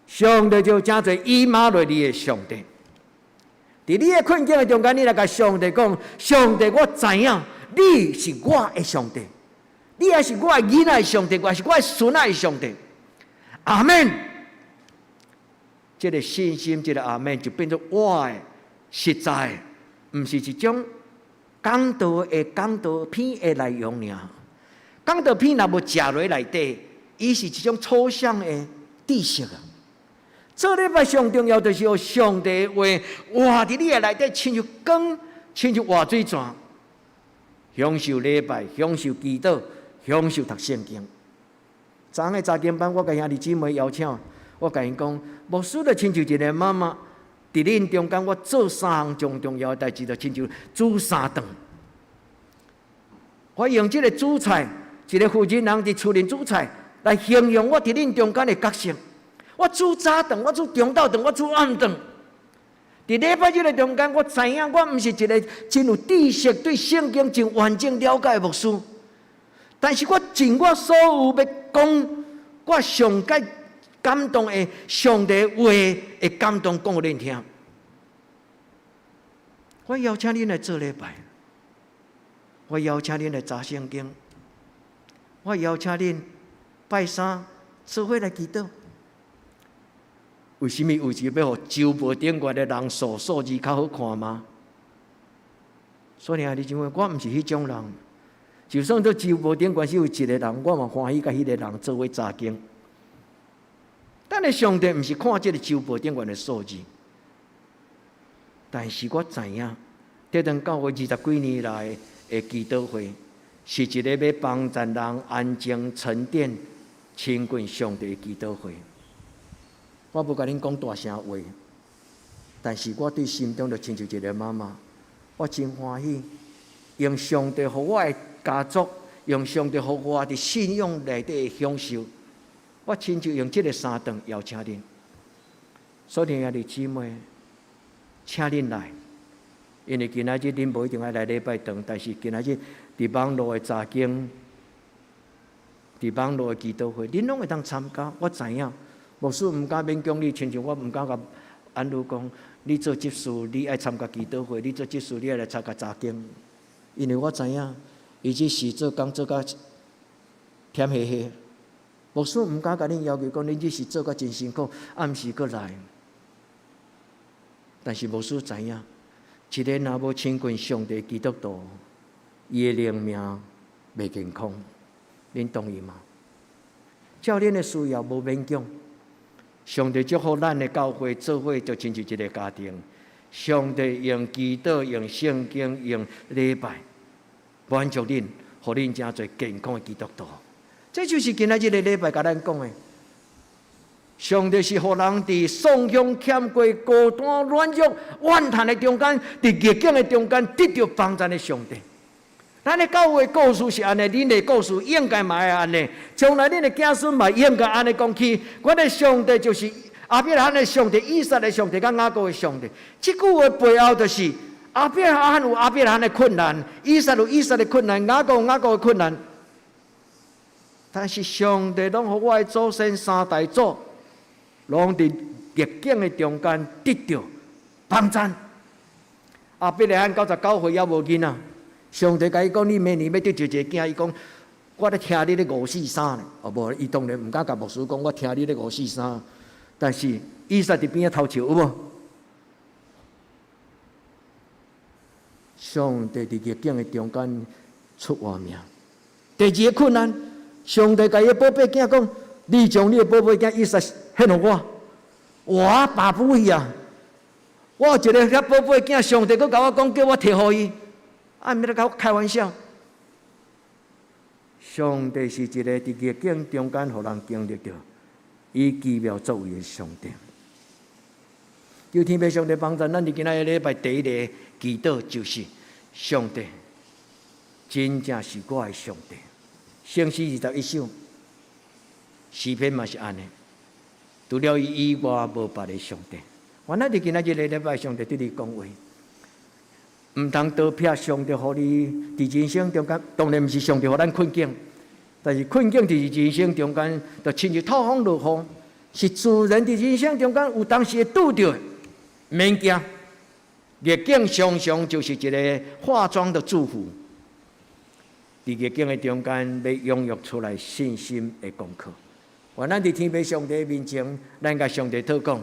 上帝就成做以馬內利的上帝。佇你的困境的中間，你來共上帝講：上帝，我知影你是我的上帝。你也是我的囡仔的上帝，也是我的孫仔的上帝。阿們。這个信心，這个阿們，就變做我的實在，毋是一種講道的講道片的內容爾。講道片若無食落內底，伊是一種抽象的知識啊。做禮拜上重要就是予上帝的話活佇你的內底，親像光，親像活水泉，享受禮拜，享受祈禱，享受讀聖經。昨昏的查經班，我共兄弟姊妹邀請，我共𪜶講，牧師就親像一个媽媽，佇恁中間，我做三項上重要的代誌，就親像煮三頓。我用這个煮菜，一个負責人佇厝裡煮菜，來形容我佇恁中間的角色。我煮早頓，我煮中晝頓，我煮暗頓。佇禮拜日的中間，我知影我毋是一个真有知識、對聖經真完整了解的牧師，但是我盡我所有欲講，我上蓋感動的上帝話的感動講予恁聽。我邀請恁來做禮拜，我邀請恁來查聖經，我邀請恁拜三做伙來祈禱。為啥物？為是欲予周報頂懸的人數數字較好看嗎？所以兄弟姊妹，我毋是彼種人。就算做周報頂懸只有一個人，我嘛歡喜佮彼個人做伙查經。但是上帝毋是看這个周報頂懸的數字，但是我知影，這頓教會二十幾年來的祈禱會，是一个欲幫助人安靜沉澱、親近上帝的祈禱會。我無共恁講大聲話，但是我對心中就親像一个媽媽，我真歡喜，用上帝予我的家族，用上帝予我佇信仰內底的享受，我親像用這个三頓邀請恁。所以兄弟姊妹，請恁來，因為今仔日恁無一定愛來禮拜堂，但是今仔日佇網路的查經，佇網路的祈禱會，恁攏會當參加。我知影。牧師毋敢勉強你，親像我毋敢共安女講，你做執事，你愛參加祈禱會；你做執事，你愛來參加查經。因為我知影，伊這是做工做甲忝兮兮。牧師毋敢共恁要求講，恁這是做甲真辛苦，暗時閣來。但是牧師知影，一个若無親近上帝基督徒，伊的靈命袂健康。恁同意嗎？照恁的需要無勉強。上帝祝福咱的教會做伙，就親像一个家庭。上帝用祈禱、用聖經、用禮拜，滿足恁，予恁成做健康的基督徒。這就是今仔日个禮拜共咱講的。上帝是予人佇喪鄉險過、孤單、軟弱、怨嘆的中間，佇逆境的中間得著幫贊的上帝。咱的教會故事是按呢，恁的故事應該嘛會按呢。將來恁的子孫嘛應該按呢講起。阮的上帝就是亞伯拉罕的上帝、以撒的上帝、佮雅各的上帝。這句話背後就是亞伯拉罕有亞伯拉罕的困難，以撒有以撒的困難，雅各有雅各的困難。但是上帝攏予我的祖先三代祖，攏佇逆境的中間得著幫贊。亞伯拉罕99歲猶無囡仔。上帝共伊講：你明年欲得著一个囝。伊講：我咧聽你咧五四三呢。哦，無，伊當然毋敢共牧師講，我聽你咧五四三。但是以撒佇邊仔偷笑，有無？上帝佇逆境的中間出活命。第二个困難，上帝共伊的寶貝囝講：你將你的寶貝囝以撒獻予我，我爸母去啊！我有一个遐寶貝囝，上帝閣共我講，叫我提予伊。啊！毋咧共我開玩笑。上帝是一个佇逆境中間，予人經歷著伊奇妙作為的上帝。求天父上帝幫助咱，佇今仔日禮拜第一个祈禱就是上帝，真正是我的上帝。聖詩21首，詩篇嘛是按呢。除了伊以外，無別的上帝。原來佇今仔日个禮拜，上帝對你講話。毋通逃避上帝予你佇人生中間，當然毋是上帝予咱困境，但是困境佇人生中間，就親像透風落雨，是自然佇人生中間有當時會拄著的，免驚。逆境常常就是一个化妝的祝福，佇逆境的中間，欲養育出來信心的功課。願咱佇天父上帝面前，咱共上帝禱告。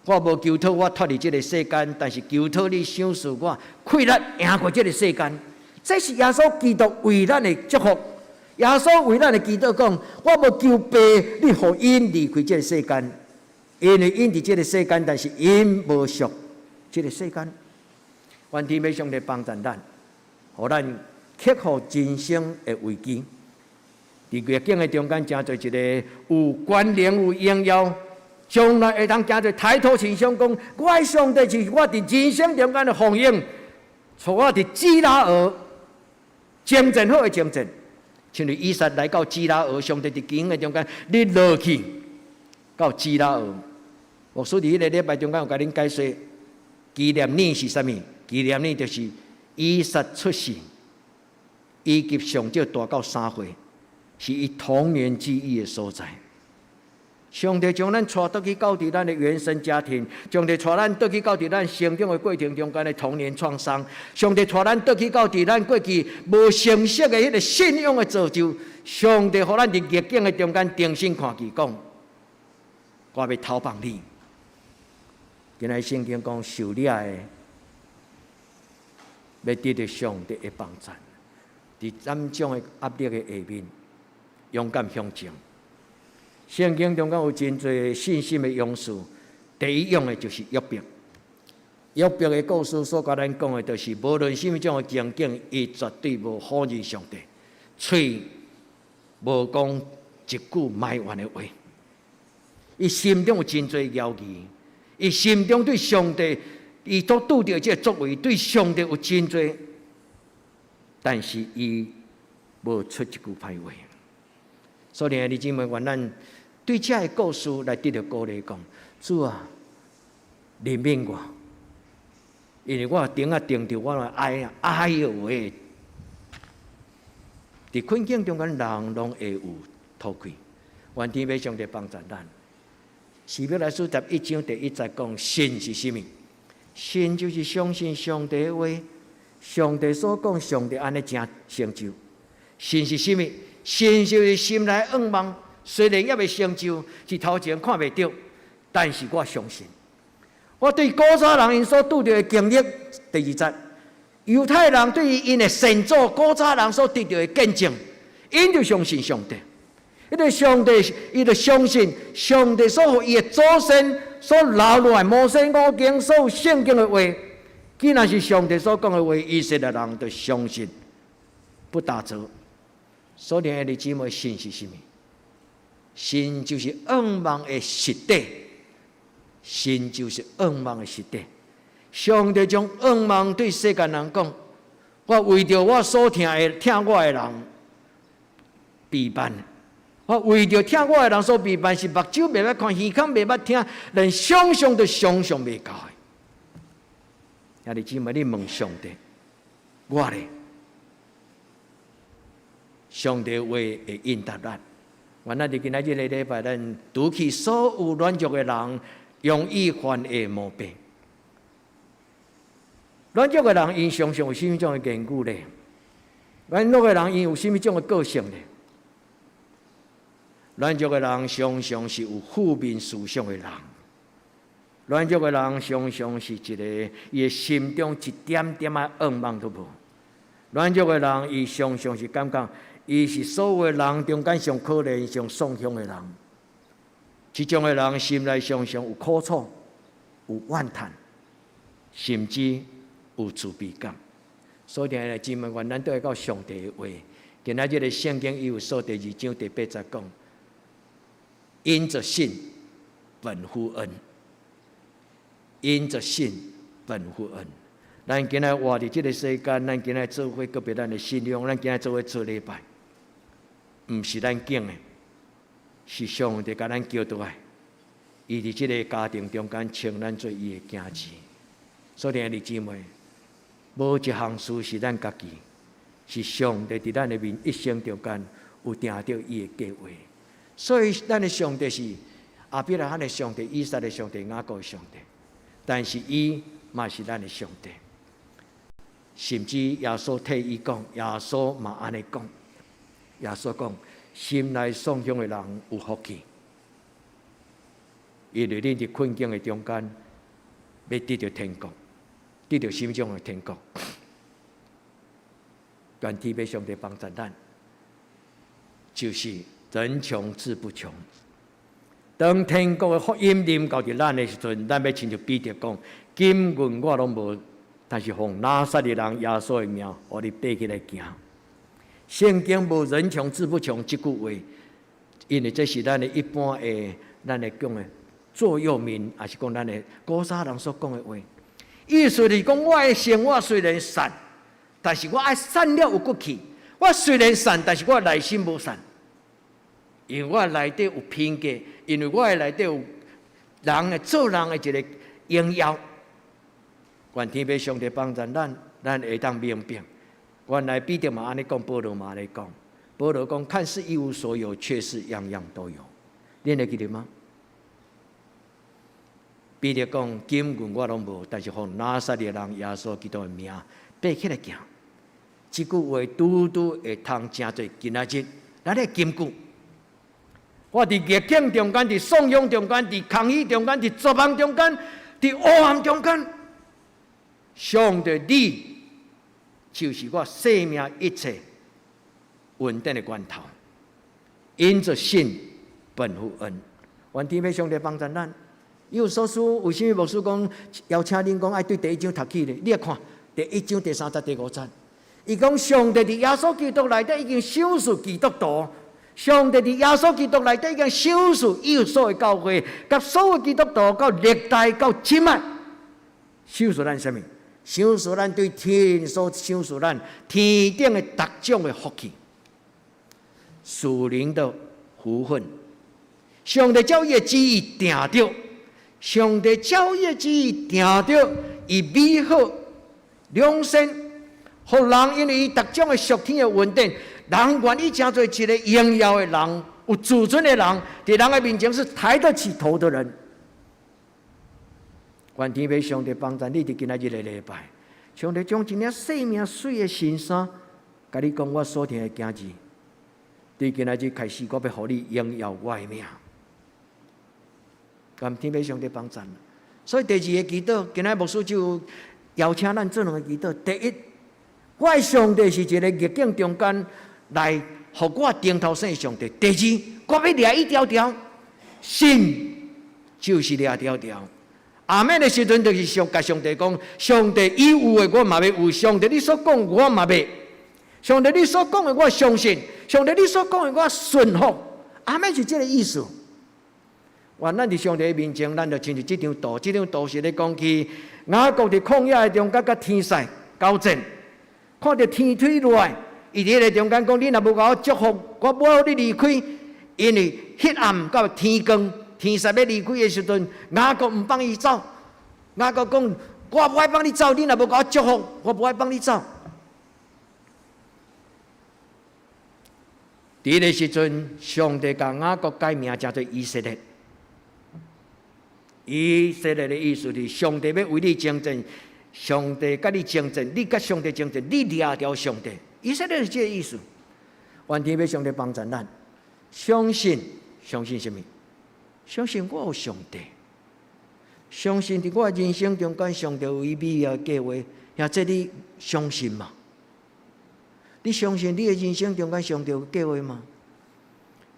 我無求討我脫離這個世間，但是求討你賞賜我，氣力贏過這個世間。這是耶穌基督為咱的祝福。耶穌為咱的祈禱講：我無求父，你予𪜶離開這個世間，因為𪜶佇這個世間，但是𪜶無屬這個世間。願天父上帝幫助咱，予咱克服人生的危機，佇逆境的中間，成做一个有權能、有榮耀。將來會當行做抬頭挺胸講，我的上帝是我佇人生中間的豐盈，帶我佇基拉耳征戰好的征戰，親像以撒來到基拉耳，上帝佇經的中間，你落去到基拉耳。牧師佇彼个禮拜中間有共恁解說，紀念日是啥物？紀念日就是以撒出世，以及上少大到3歲，是伊童年記憶的所在。上帝將咱帶倒去到佇咱的原生家庭，上帝帶咱倒去到佇咱成長的過程中間的童年創傷，上帝帶咱倒去到佇咱過去無成熟的彼个信仰的造就，上帝予咱佇逆境的中間重新看見，講我欲投放你。今仔聖經講受掠的，欲得著上帝的幫贊，佇種種的壓力的下面，勇敢向前。聖經中間有真濟信心的勇士，第一勇的就是約伯。約伯的故事所共咱講的，就是無論啥物種的情景，伊絕對無否認上帝，喙無講一句埋怨的話。伊心中有真濟猶疑，伊心中對上帝，伊所拄著這个作為，對上帝有真濟，但是伊無出一句歹話。所以，兄弟姊妹，願咱對這个故事來得著鼓勵，講主啊，憐憫我，因為我頂仔定著我來哀啊，哎喲喂！佇困境中間，人攏會有吐氣，願天父上帝幫助咱。希伯來書11章第1節講：信是啥物？信就是相信上帝的話，上帝所講，上帝按呢正成就。信是啥物？信就是心內向望，雖然猶未成就，是頭前看袂著，但是我相信。我對古早人𪜶所拄著的經歷，第二節，猶太人對於𪜶的先祖古早人所得著的見證，𪜶就相信上帝。彼個上帝，伊就相信上帝所予伊的祖先所留落來摩西五經所有聖經的話，既然是上帝所講的話，以色列人就相信，不打折。所以，兄弟姊妹，信是啥物？信就是向望的實底，信就是向望的實底。上帝將向望對世間人講：我為著我所疼的疼我的人備辦。我為著疼我的人所備辦，是目睭袂捌看，耳孔袂捌聽，連想象都想象袂到的。兄弟姊妹，你問上帝，我咧？上帝話會應答咱。願咱佇今仔日個禮拜，咱除去所有軟弱的人，容易犯的毛病。軟弱的人，𪜶常常有啥物種的言語咧？軟弱的人，𪜶有啥物種的個性咧？軟弱的人常常是有負面思想的人。軟弱的人常常是一個伊的心中一點點仔向望都無。軟弱的人，伊常常是感覺伊是所有人中間上可憐、上喪雄的人。這種的人心內常常有苦楚、有怨嘆，甚至有自卑感。所以，兄弟姊妹，願咱倒來到上帝的話。今仔日的聖經以弗所第2章第8節講：因着信，本乎恩；因着信，本乎恩。咱今仔活佇這个世間，咱今仔做伙告別咱的信仰，咱今仔做伙做禮拜，毋是咱揀的，是上帝共咱叫倒來。伊佇這个家庭中間稱咱做伊的囝兒。所以，兄弟姊妹，無一項事是咱家己，是上帝佇咱的面一生中間有定著伊的計劃。所以，咱的上帝是亞伯拉罕的上帝、以撒的上帝、雅各的上帝，但是伊嘛是咱的上帝。甚至耶穌替伊講，耶穌嘛按呢講。耶穌講：心內喪雄的人有福氣，因為恁佇困境的中間，欲得著天國，得著啥物種的天國。願天父上帝幫助咱，就是人窮志不窮。當天國的福音臨到佇咱的時陣，咱欲親像彼得講：金銀我攏無，但是奉拿撒勒人耶穌的名，予你爬起來行。聖經無人窮志不窮這句話，因為這是咱的一般的，咱的講的座右銘，抑是講咱的古早人所講的話。意思是講，我的生活雖然散，但是我愛散了有骨氣。我雖然散，但是我內心無散，因為我內底有品格，因為我內底有人的做人的一個榮耀。願天父上帝幫助咱，咱會當明白。原來彼得嘛按呢講，保羅嘛按呢講。保羅講，看似一無所有，卻是樣樣都有。恁會記得嗎？彼得講，金銀我攏無，但是奉拿撒勒人耶穌基督的名，爬起來行。這句話拄拄會通成做今仔日咱的金句。我佇逆境中間，佇喪勇中間，佇空虛中間，佇絕望中間，佇黑暗中間，上帝你就是我生命一切穩定的源頭。因着信，本乎恩。願天父上帝幫助咱。以弗所書為啥物牧師講邀請恁講愛對第一章讀起咧？你來看第一章第三節、第五節，伊講上帝佇耶穌基督內底已經賞賜基督徒。上帝佇耶穌基督內底已經賞賜以弗所的教會，佮所有基督徒到歷代到這擺，賞賜咱啥物？賞賜咱對天所賞賜咱天頂的逐種的福氣，屬靈的福分。上帝照伊的旨意定著，上帝照伊的旨意定著，以美好良善，予人因為伊逐種的屬天的恩典，人願意成做一個榮耀的人，有自尊的人，佇人的面前是抬得起頭的人。願天父上帝幫助你佇今仔日的禮拜，上帝將一領生命媠的新衫，共你講我所疼的囝兒，對今仔日開始，我欲予你榮耀我的名。願天父上帝幫助。所以第二個祈禱，今仔牧師就邀請咱做兩個祈禱。第一，我的上帝是一個逆境中間來予我頂頭生的上帝。第二，我欲掠伊牢牢，信就是掠牢牢。阿們的時陣，就是上共上帝講，上帝伊有的我嘛欲有，上帝你所講我嘛欲，上帝你所講的我相信，上帝你所講的我順服。阿們是這個意思。願咱佇上帝面前，咱就親像這張圖，這張圖是咧講起雅各佇曠野的中間，佮天使交戰，看著天推落來，伊佇彼个中間講：你若無共我祝福，我無予你離開，因為彼暗到天光，天使欲離開的時陣，雅各毋放伊走。雅各講：我無愛放你走，你若無共我祝福，我無愛放你走。佇彼个時陣，上帝共雅各改名叫做以色列。以色列的意思是上帝欲為你征戰，上帝佮你征戰，你佮上帝征戰，你掠牢上帝。以色列是這個意思。願天父上帝幫助咱，相信，相信啥物？相信我有上帝，相信佇我的人生中間，上帝有伊美妙的計劃。兄弟你相信嗎？你相信你的人生中間上帝有計劃嗎？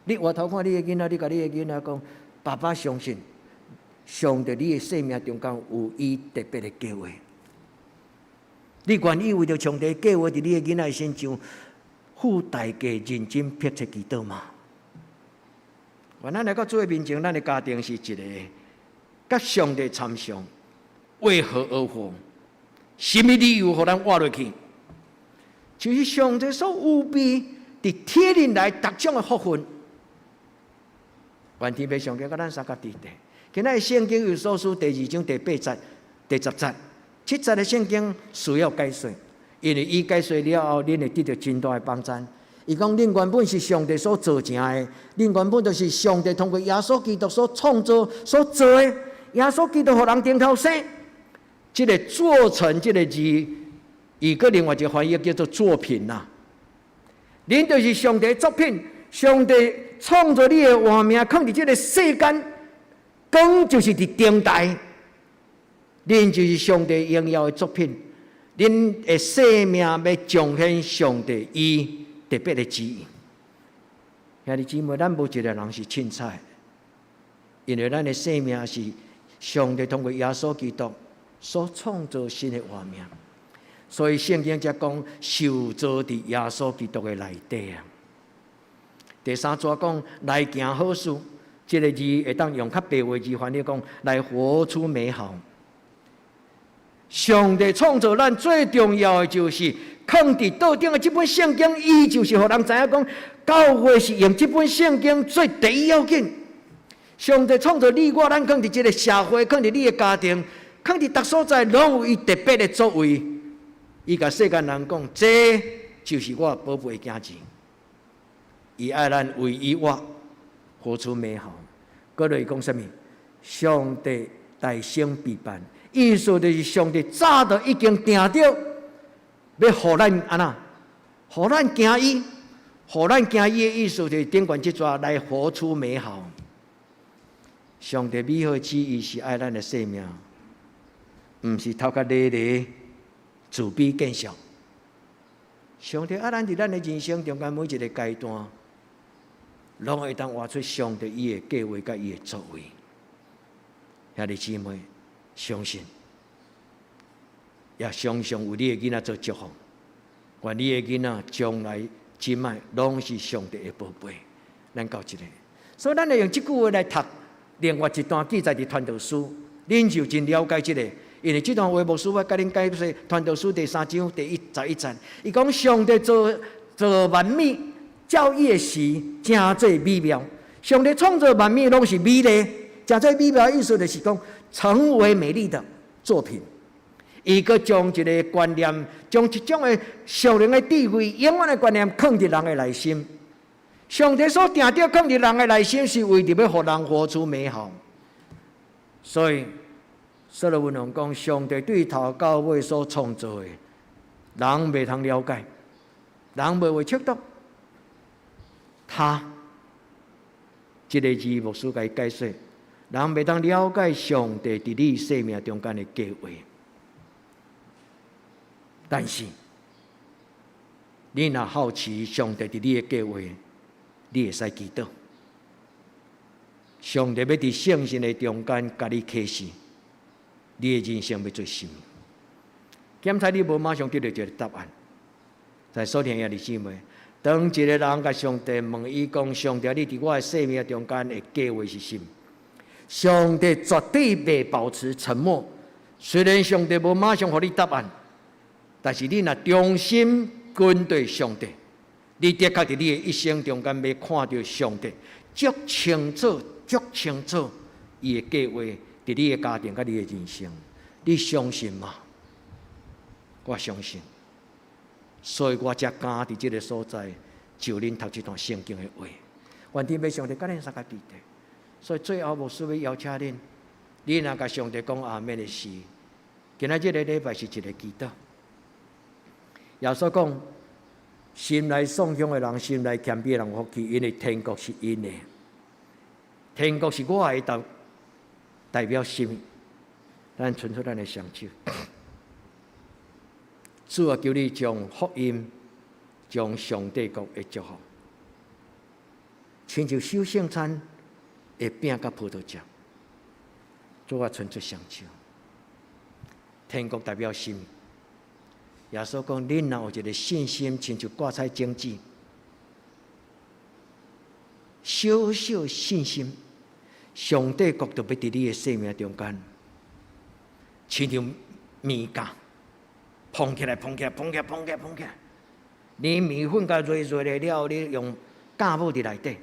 你回頭看你的囡仔，你共你的囡仔講，爸爸相信。上帝，你的生命中間有伊特別的計劃。你願意為著上帝計劃佇你的囡仔身上付代價，認真迫切祈禱嗎？願咱來到主的面前，咱的家庭是一個佮上帝參詳，為何而活？啥物理由予咱活落去？就是上帝所預備佇天靈來逐種的福分。願天父上帝佮咱相佮佇咧。今仔聖經以弗所書第二章第八節、第十節，這節的聖經需要解說，因為伊解說了後，恁會得著真大的幫助。伊講，恁原本是上帝所造成的，恁原本就是上帝通過耶穌基督所創造、所做的。耶穌基督予人頂頭生，這個做成這個字，伊閣另外一個翻譯叫做作品啦。恁就是上帝作品，上帝創造你的活命，囥佇這個世間。光就是佇頂台，恁就是上帝榮耀的作品，恁的生命欲彰顯上帝伊特別的旨意。兄弟姊妹，咱無一個人是凊彩，因為咱的生命是上帝通過耶穌基督所創造新的活命，所以聖經才講受造佇耶穌基督的內底啊。第三節講來行好事。這個字會當用較白話字翻譯講，來活出美好。上帝創造咱最重要的就是囥佇桌頂的這本聖經，伊就是予人知影講，教會是用這本聖經做第一要緊。上帝創造你我，咱囥佇這個社會，囥佇你的家庭，囥佇逐所在攏有伊特別的作為。伊共世間人講，這就是我寶貝囝兒。伊愛咱為伊活，活出美好。閣落講啥物？上帝大聖備辦，意思就是上帝早就已經定著，欲予咱按怎？予咱行伊，予咱行伊的意思就是頂懸這逝來活出美好。上帝美好旨意是愛咱的生命，毋是頭殼咧咧自卑見笑。上帝愛咱佇咱的人生中間每一個階段，攏會當活出上帝伊的計劃佮伊的作為。兄弟姊妹，相信，也常常為你的囡仔做祝福。願你的囡仔將來這擺攏是上帝的寶貝。咱到這個，所以咱會用這句話來讀另外一段記載佇傳道書，恁就真了解這個，因為這段話牧師我共恁解釋，傳道書第三章第11節，伊講上帝造造萬物，照伊的時，成做美妙。上帝創造萬物攏是美麗，成做美妙的意思就是講成為美麗的作品。伊閣將一個觀念，將一種的屬靈的智慧、永遠的觀念，囥佇人的內心。上帝所定著囥佇人的內心，是為著欲予人活出美好。所以，所羅門王講，上帝對頭到尾所創造的，人袂通了解，人袂會測度。他這個字牧師共伊解釋，人袂當了解上帝佇你生命中間的計劃。但是，你若好奇上帝佇你的計劃，你會使祈禱。上帝欲佇聖神的中間共你啟示，你的人生欲做啥物？檢查你無馬上得著一個答案。在所聽兄弟姊妹，當一個人共上帝問伊講：上帝，你佇我的生命中間的計劃是啥物？上帝絕對袂保持沉默。雖然上帝無馬上予你答案，但是你若忠心跟隨上帝，你的確佇你的一生中間欲看著上帝足清楚、足清楚伊的計劃佇你的家庭佮你的人生，你相信嗎？我相信，所以我才敢佇這個所在就恁讀這段聖經的話。願天父上帝佮恁相佮記得。所以最後牧師欲邀請恁，你若共上帝講阿們的時，今仔這個禮拜是一個祈禱。耶穌講，心內喪胸的人，心內謙卑的人有福氣，因為天國是𪜶的。天國是我的代表什麼？咱伸出咱的雙手，主啊，求你將福音、將上帝國的祝福，親像守聖餐的餅佮葡萄汁，主啊，伸出雙手。天國代表什麼？耶穌講：恁若有一個信心，親像芥菜種子，小小信心，上帝國就欲佇你的生命中間，親像麵酵，膨起來，膨起來，膨起來，膨起來，膨起來。你麵粉共熱熱的了，你用酵母佇內底。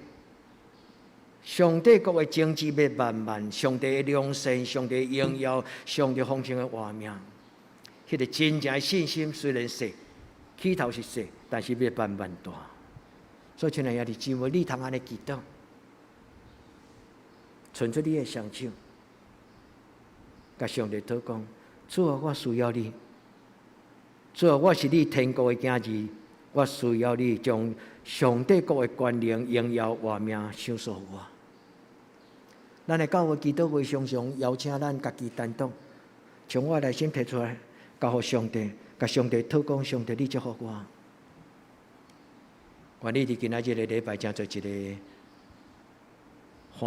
上帝國的種子欲慢慢，上帝的良善，上帝的榮耀，上帝豐盛的活命。彼個真正的信心雖然細，起頭是細，但是欲慢慢大。所以，親愛的兄弟姊妹，你通按呢祈禱，伸出你的雙手，共上帝禱講：主啊，我需要你。主啊，我是你天國的囝兒，我需要你將上帝國的權能、榮耀、活命賞賜予我。咱的教會祈禱會常常邀請咱家己單獨，將我內心提出來，交予上帝，共上帝禱講：上帝，你祝福我。願你佇今仔這個禮拜，成做一個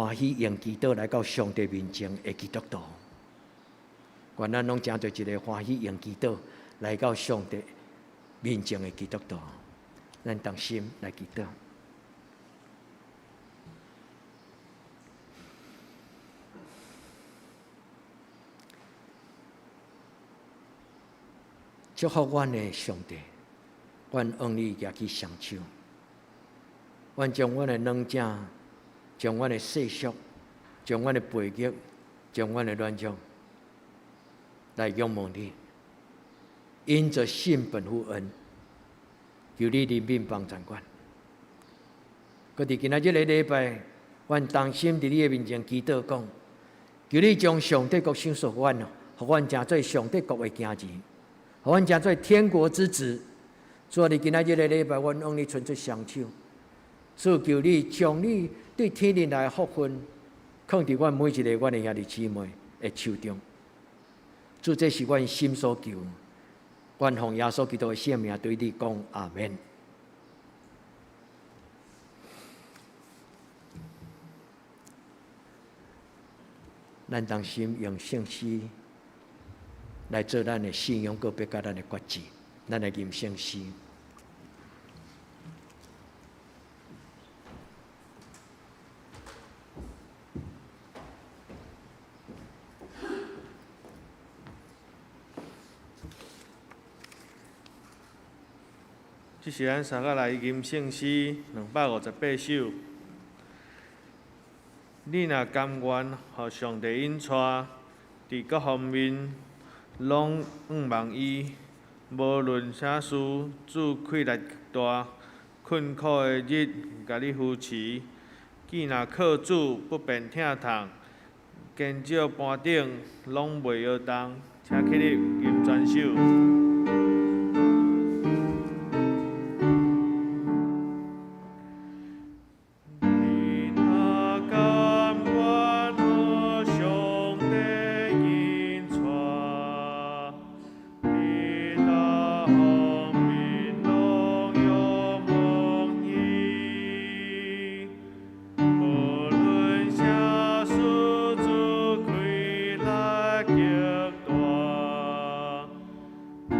歡喜用祈禱來到上帝面前的基督徒。願咱攏成做一個歡喜用祈禱來到上帝面前的基督徒。咱同心來祈禱。祝福阮的上帝，阮向你舉起雙手，阮將阮的軟弱，將阮的世俗，將阮的背逆，將阮的軟弱，來仰望你。因著信本乎恩，求你憐憫幫贊阮。閣佇今仔這个禮拜，阮同心佇你的面前祈禱講，求你將上帝國賞賜予阮，予阮成做上帝國的囝兒，予阮成做天國之子。主啊，佇今仔這个禮拜，阮向你伸出雙手，主求你將你對天頂來的福分，囥佇阮每一個阮的兄弟姊妹的手中。主，這是阮心所求，阮奉耶穌基督的聖名對你講，阿門。咱同心用聖詩來做咱的信仰告白，佮咱的決志，咱來吟聖詩。這是咱三個來吟聖詩258首。你若甘願予上帝引帶，佇各方面攏向望伊，無論啥事，主氣力極大，困苦的日共你扶持。既若靠主不便疼痛，堅石盤頂攏袂搖動。請起立，吟全首。你若甘願予上帝引帶，佇逐方面攏仰望伊，無論啥事，主氣力極大，困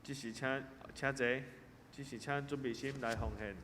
这时请请坐，这时请准备心来奉献。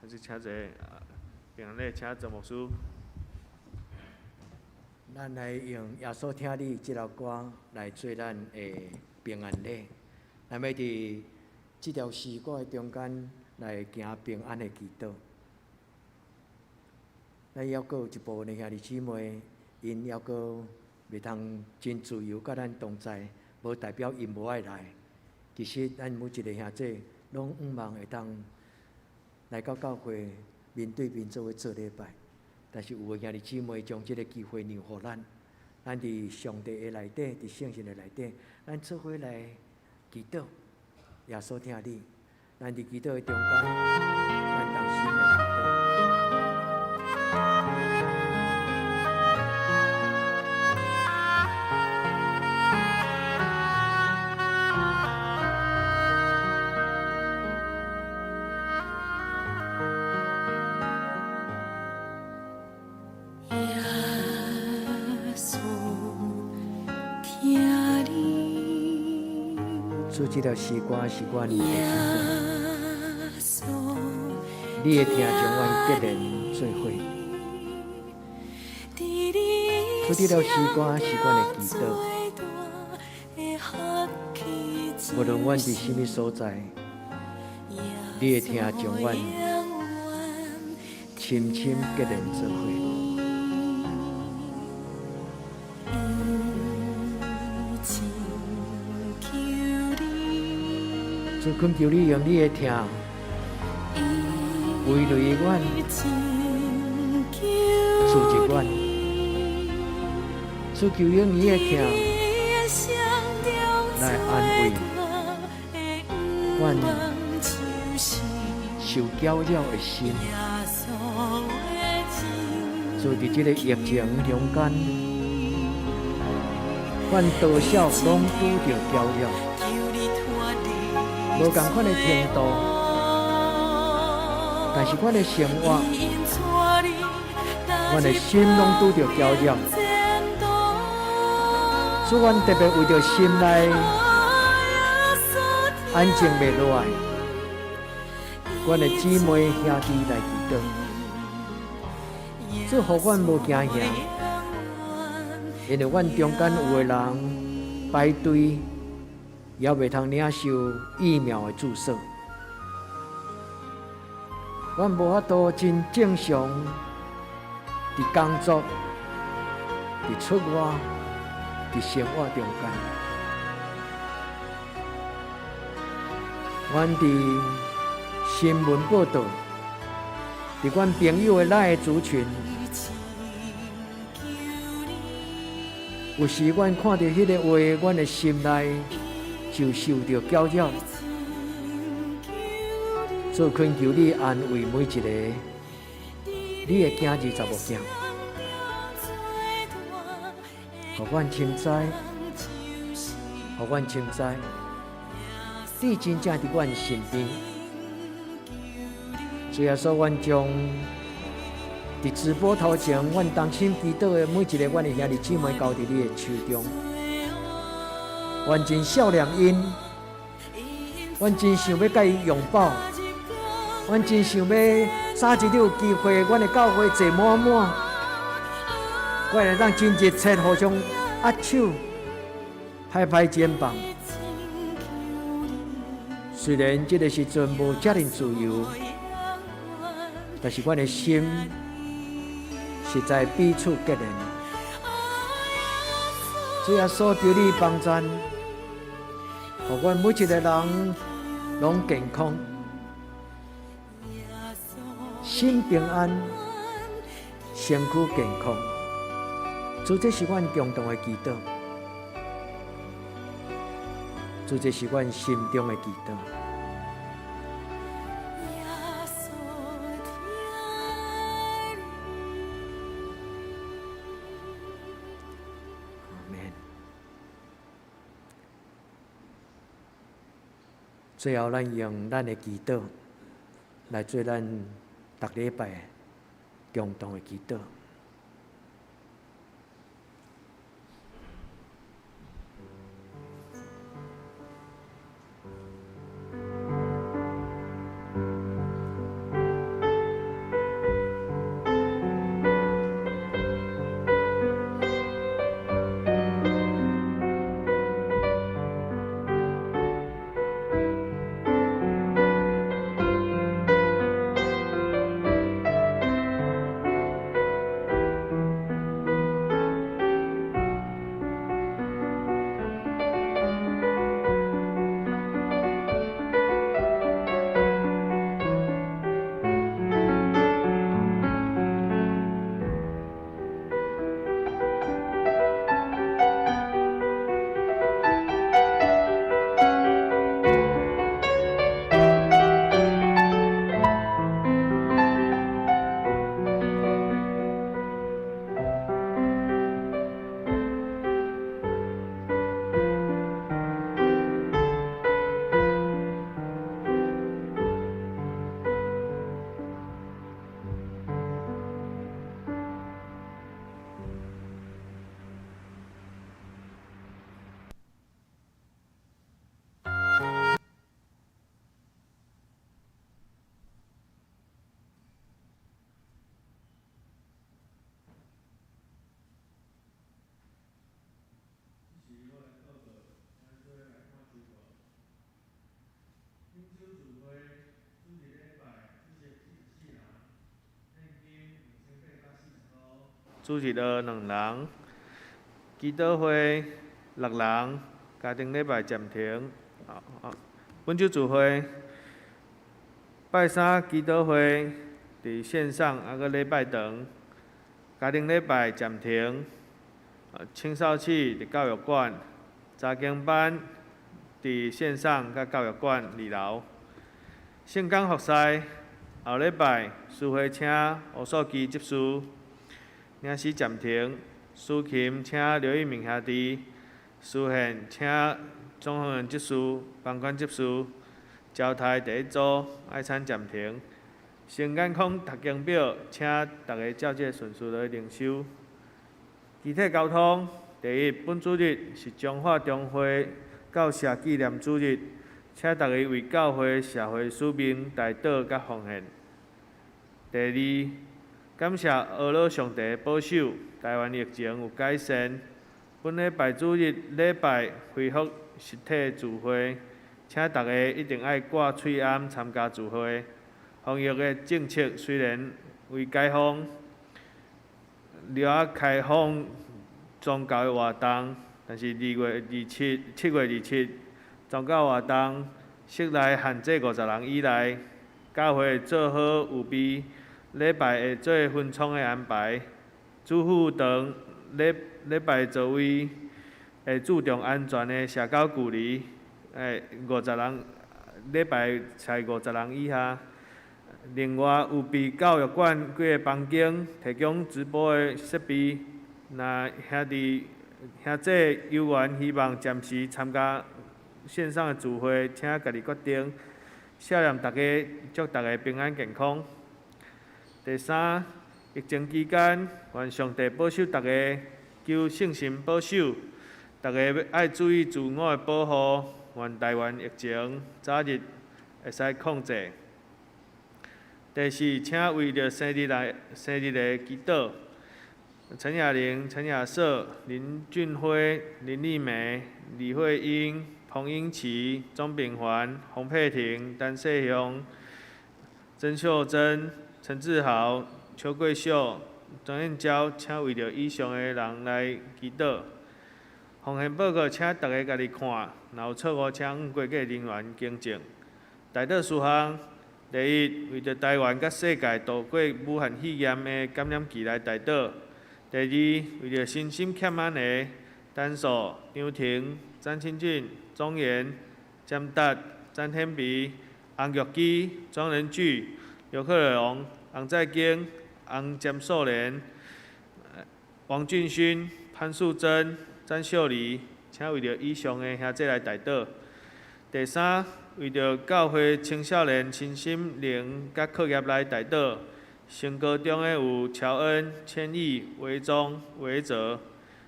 还是请坐，平安礼，请陈牧师。咱来用耶稣疼你这首歌来做咱的平安礼。咱欲伫这条诗歌的中间来行平安的祈祷。咱犹阁有一部分的兄弟姊妹，𪜶犹阁袂通真自由佮咱同在，无代表𪜶无爱来。其实咱每一个兄弟拢向望会当来到教会面对面做伙做礼拜，但是有的兄弟姊妹将这个机会让予咱，咱伫上帝的内底，伫圣神的内底，咱做伙来祈祷，耶稣疼你。咱伫祈祷的中间，咱同心来祈祷。耶稣疼你，主，这条诗歌是阮的耶祈祷，稣你的疼将阮结连做伙。主，这条诗歌是阮的祈祷，无论阮伫啥物所在，你的疼将阮深深结连做伙。主，恳求你用你的疼围绕阮，刺激阮。主，求用你的疼来安慰阮受搅扰的心。主，伫这个疫情中间，阮多少拢拄著搅扰，无仝款的程度，但是阮的生活，阮的心拢拄著搅扰。主，阮特別為著心內安靜袂落來，阮的姊妹兄弟來祈禱。主，予阮無驚嚇，因為阮中間有的人排隊，猶未通領受疫苗的注射。阮無法度真正常佇工作、佇出外、佇生活中間。阮佇新聞報導，佇阮朋友的咱的族群，有時阮看著彼個話，阮的心內就受著攪擾。主，懇求你安慰每一个你的囝兒查某囝，予阮深知，予阮深知，你真正佇阮身邊。主耶穌，阮將佇直播頭前，阮同心祈禱的每一个阮的兄弟姊妹交佇你的手中。阮真想念𪜶，阮真想欲共𪜶擁抱，阮真想欲早一日有機會，阮的教會坐滿滿，阮會當真熱切互相握手、拍拍肩膀。雖然這个時陣無遮爾自由，但是阮的心實在彼此結連。主耶穌，求你幫贊，予阮每一个人攏健康、心平安、身軀健康。主，這是阮共同的祈禱，主，這是阮心中的祈禱。阿們。最後，咱用咱的祈禱來做咱逐禮拜共同的祈禱。主日学兩人，祈禱會六人，家庭禮拜暫停。本週聚會拜三祈禱會佇線上，猶閣禮拜堂，家庭禮拜暫停。青少契佇教育館，查經班佇線上佮教育館二樓。聖工服侍後禮拜司會請吳素基執事。領詩暫停，司琴請劉一鳴兄弟，司獻請總行員執事、房管執事，招待第一組愛餐暫停，先健康讀經表，請逐家照這个順序來靈修。機體交通，第一，本主日是彰化中会教社纪念主日，请逐家为教会社会使命代祷佮奉献。第二，感谢阿老上帝保守，台湾疫情有改善。本礼拜主日礼拜恢复实体聚会，请逐家一定爱挂喙罨参加聚会。防疫的政策虽然未解封，了开放宗教的活动，但是2月27，7月27宗教活动室内限制50人以内，教会做好预备，礼拜会做分舱的安排，主副堂礼礼拜座位会注重安全的社交距离，五十人礼拜才五十人以下。另外，有备教育馆几个房间提供直播的设备，若兄弟兄姊有缘，希望暂时参加线上的聚会，请家己决定。谢谢大家，祝大家平安健康。第三，疫情期间，愿上帝保守大家，求圣神保守，大家爱注意自我的保护，愿台湾疫情早日会使控制。第四，请为著生日来生日的祈祷。陈雅玲、陈雅瑟、林俊辉、林丽梅、李慧英、彭英琪、钟炳环、洪佩婷、陈世雄、曾秀珍、陈志豪、邱桂秀、庄燕娇，请为著以上的人来祈祷。奉献报告，请大家家己看，若有错误，请向会计人员更正。代祷事项：第一，为著台湾佮世界度过武汉肺炎的感染期来代祷；第二，为著身心欠安的陈素、张婷、詹清俊、钟岩、詹达、詹天培、洪玉基、庄仁巨、刘克荣、洪在京、洪詹素莲、王俊勋、潘素贞、詹秀丽，请为著以上的兄弟来代祷。第三，为著教会青少年身心灵佮课业来代祷。升高中的有乔恩、千亿、维宗、维泽；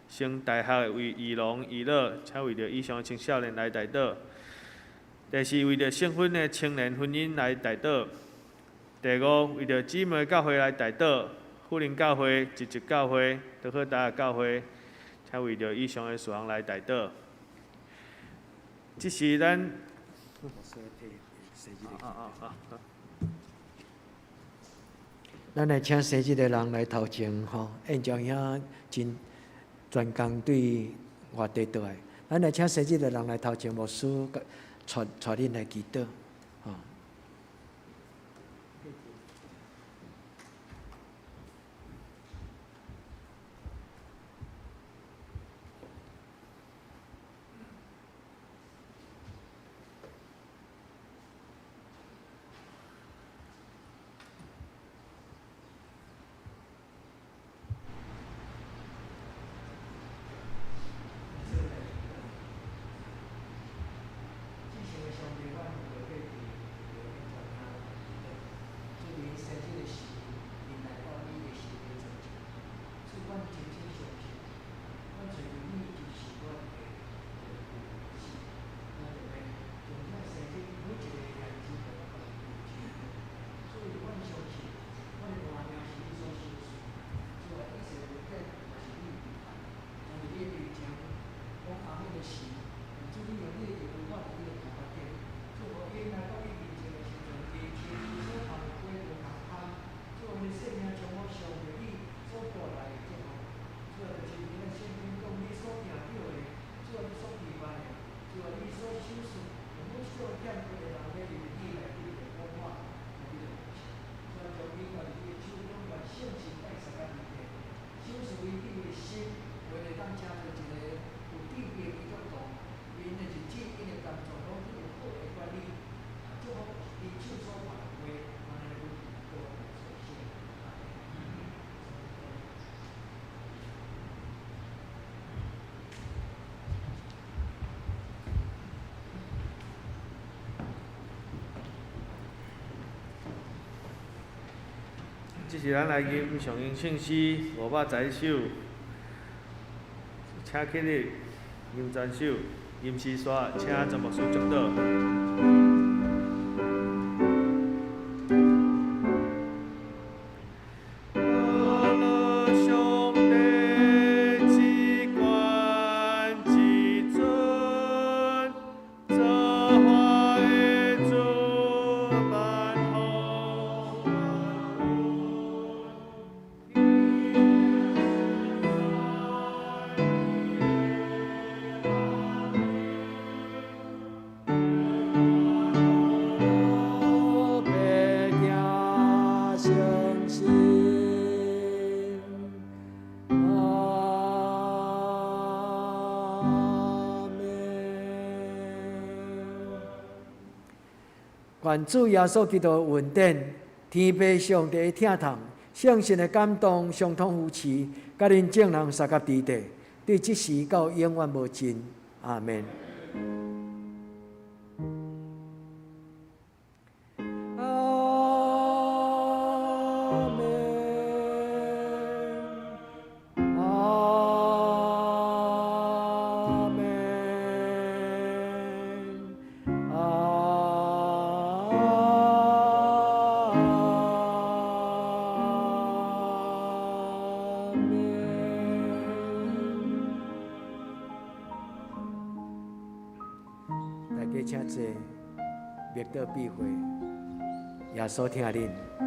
升大学的为以龙、以乐，请为著以上的青少年来代祷。第四，为著圣婚的青年婚姻来代祷。第五，为著姊妹教会来代祷，富林教会、集集教会、德克达教会，请为著以上的事项来代祷。这是咱。咱来请生日的人来头前吼，燕江兄真专工对外地倒来。咱来请生日的人来头前，牧师带带恁来祈祷，吼。这是咱来吟上英圣诗510首，请請起立，杨全守、林思山，請曾牧師祝禱。願主耶穌基督的恩典、天父上帝的疼痛、聖神的感動、相通扶持，佮恁眾人相佮佇底，對這時到永遠無盡。阿們。阿們。阿們。阿們。大家請坐，默禱閉會，耶穌疼恁。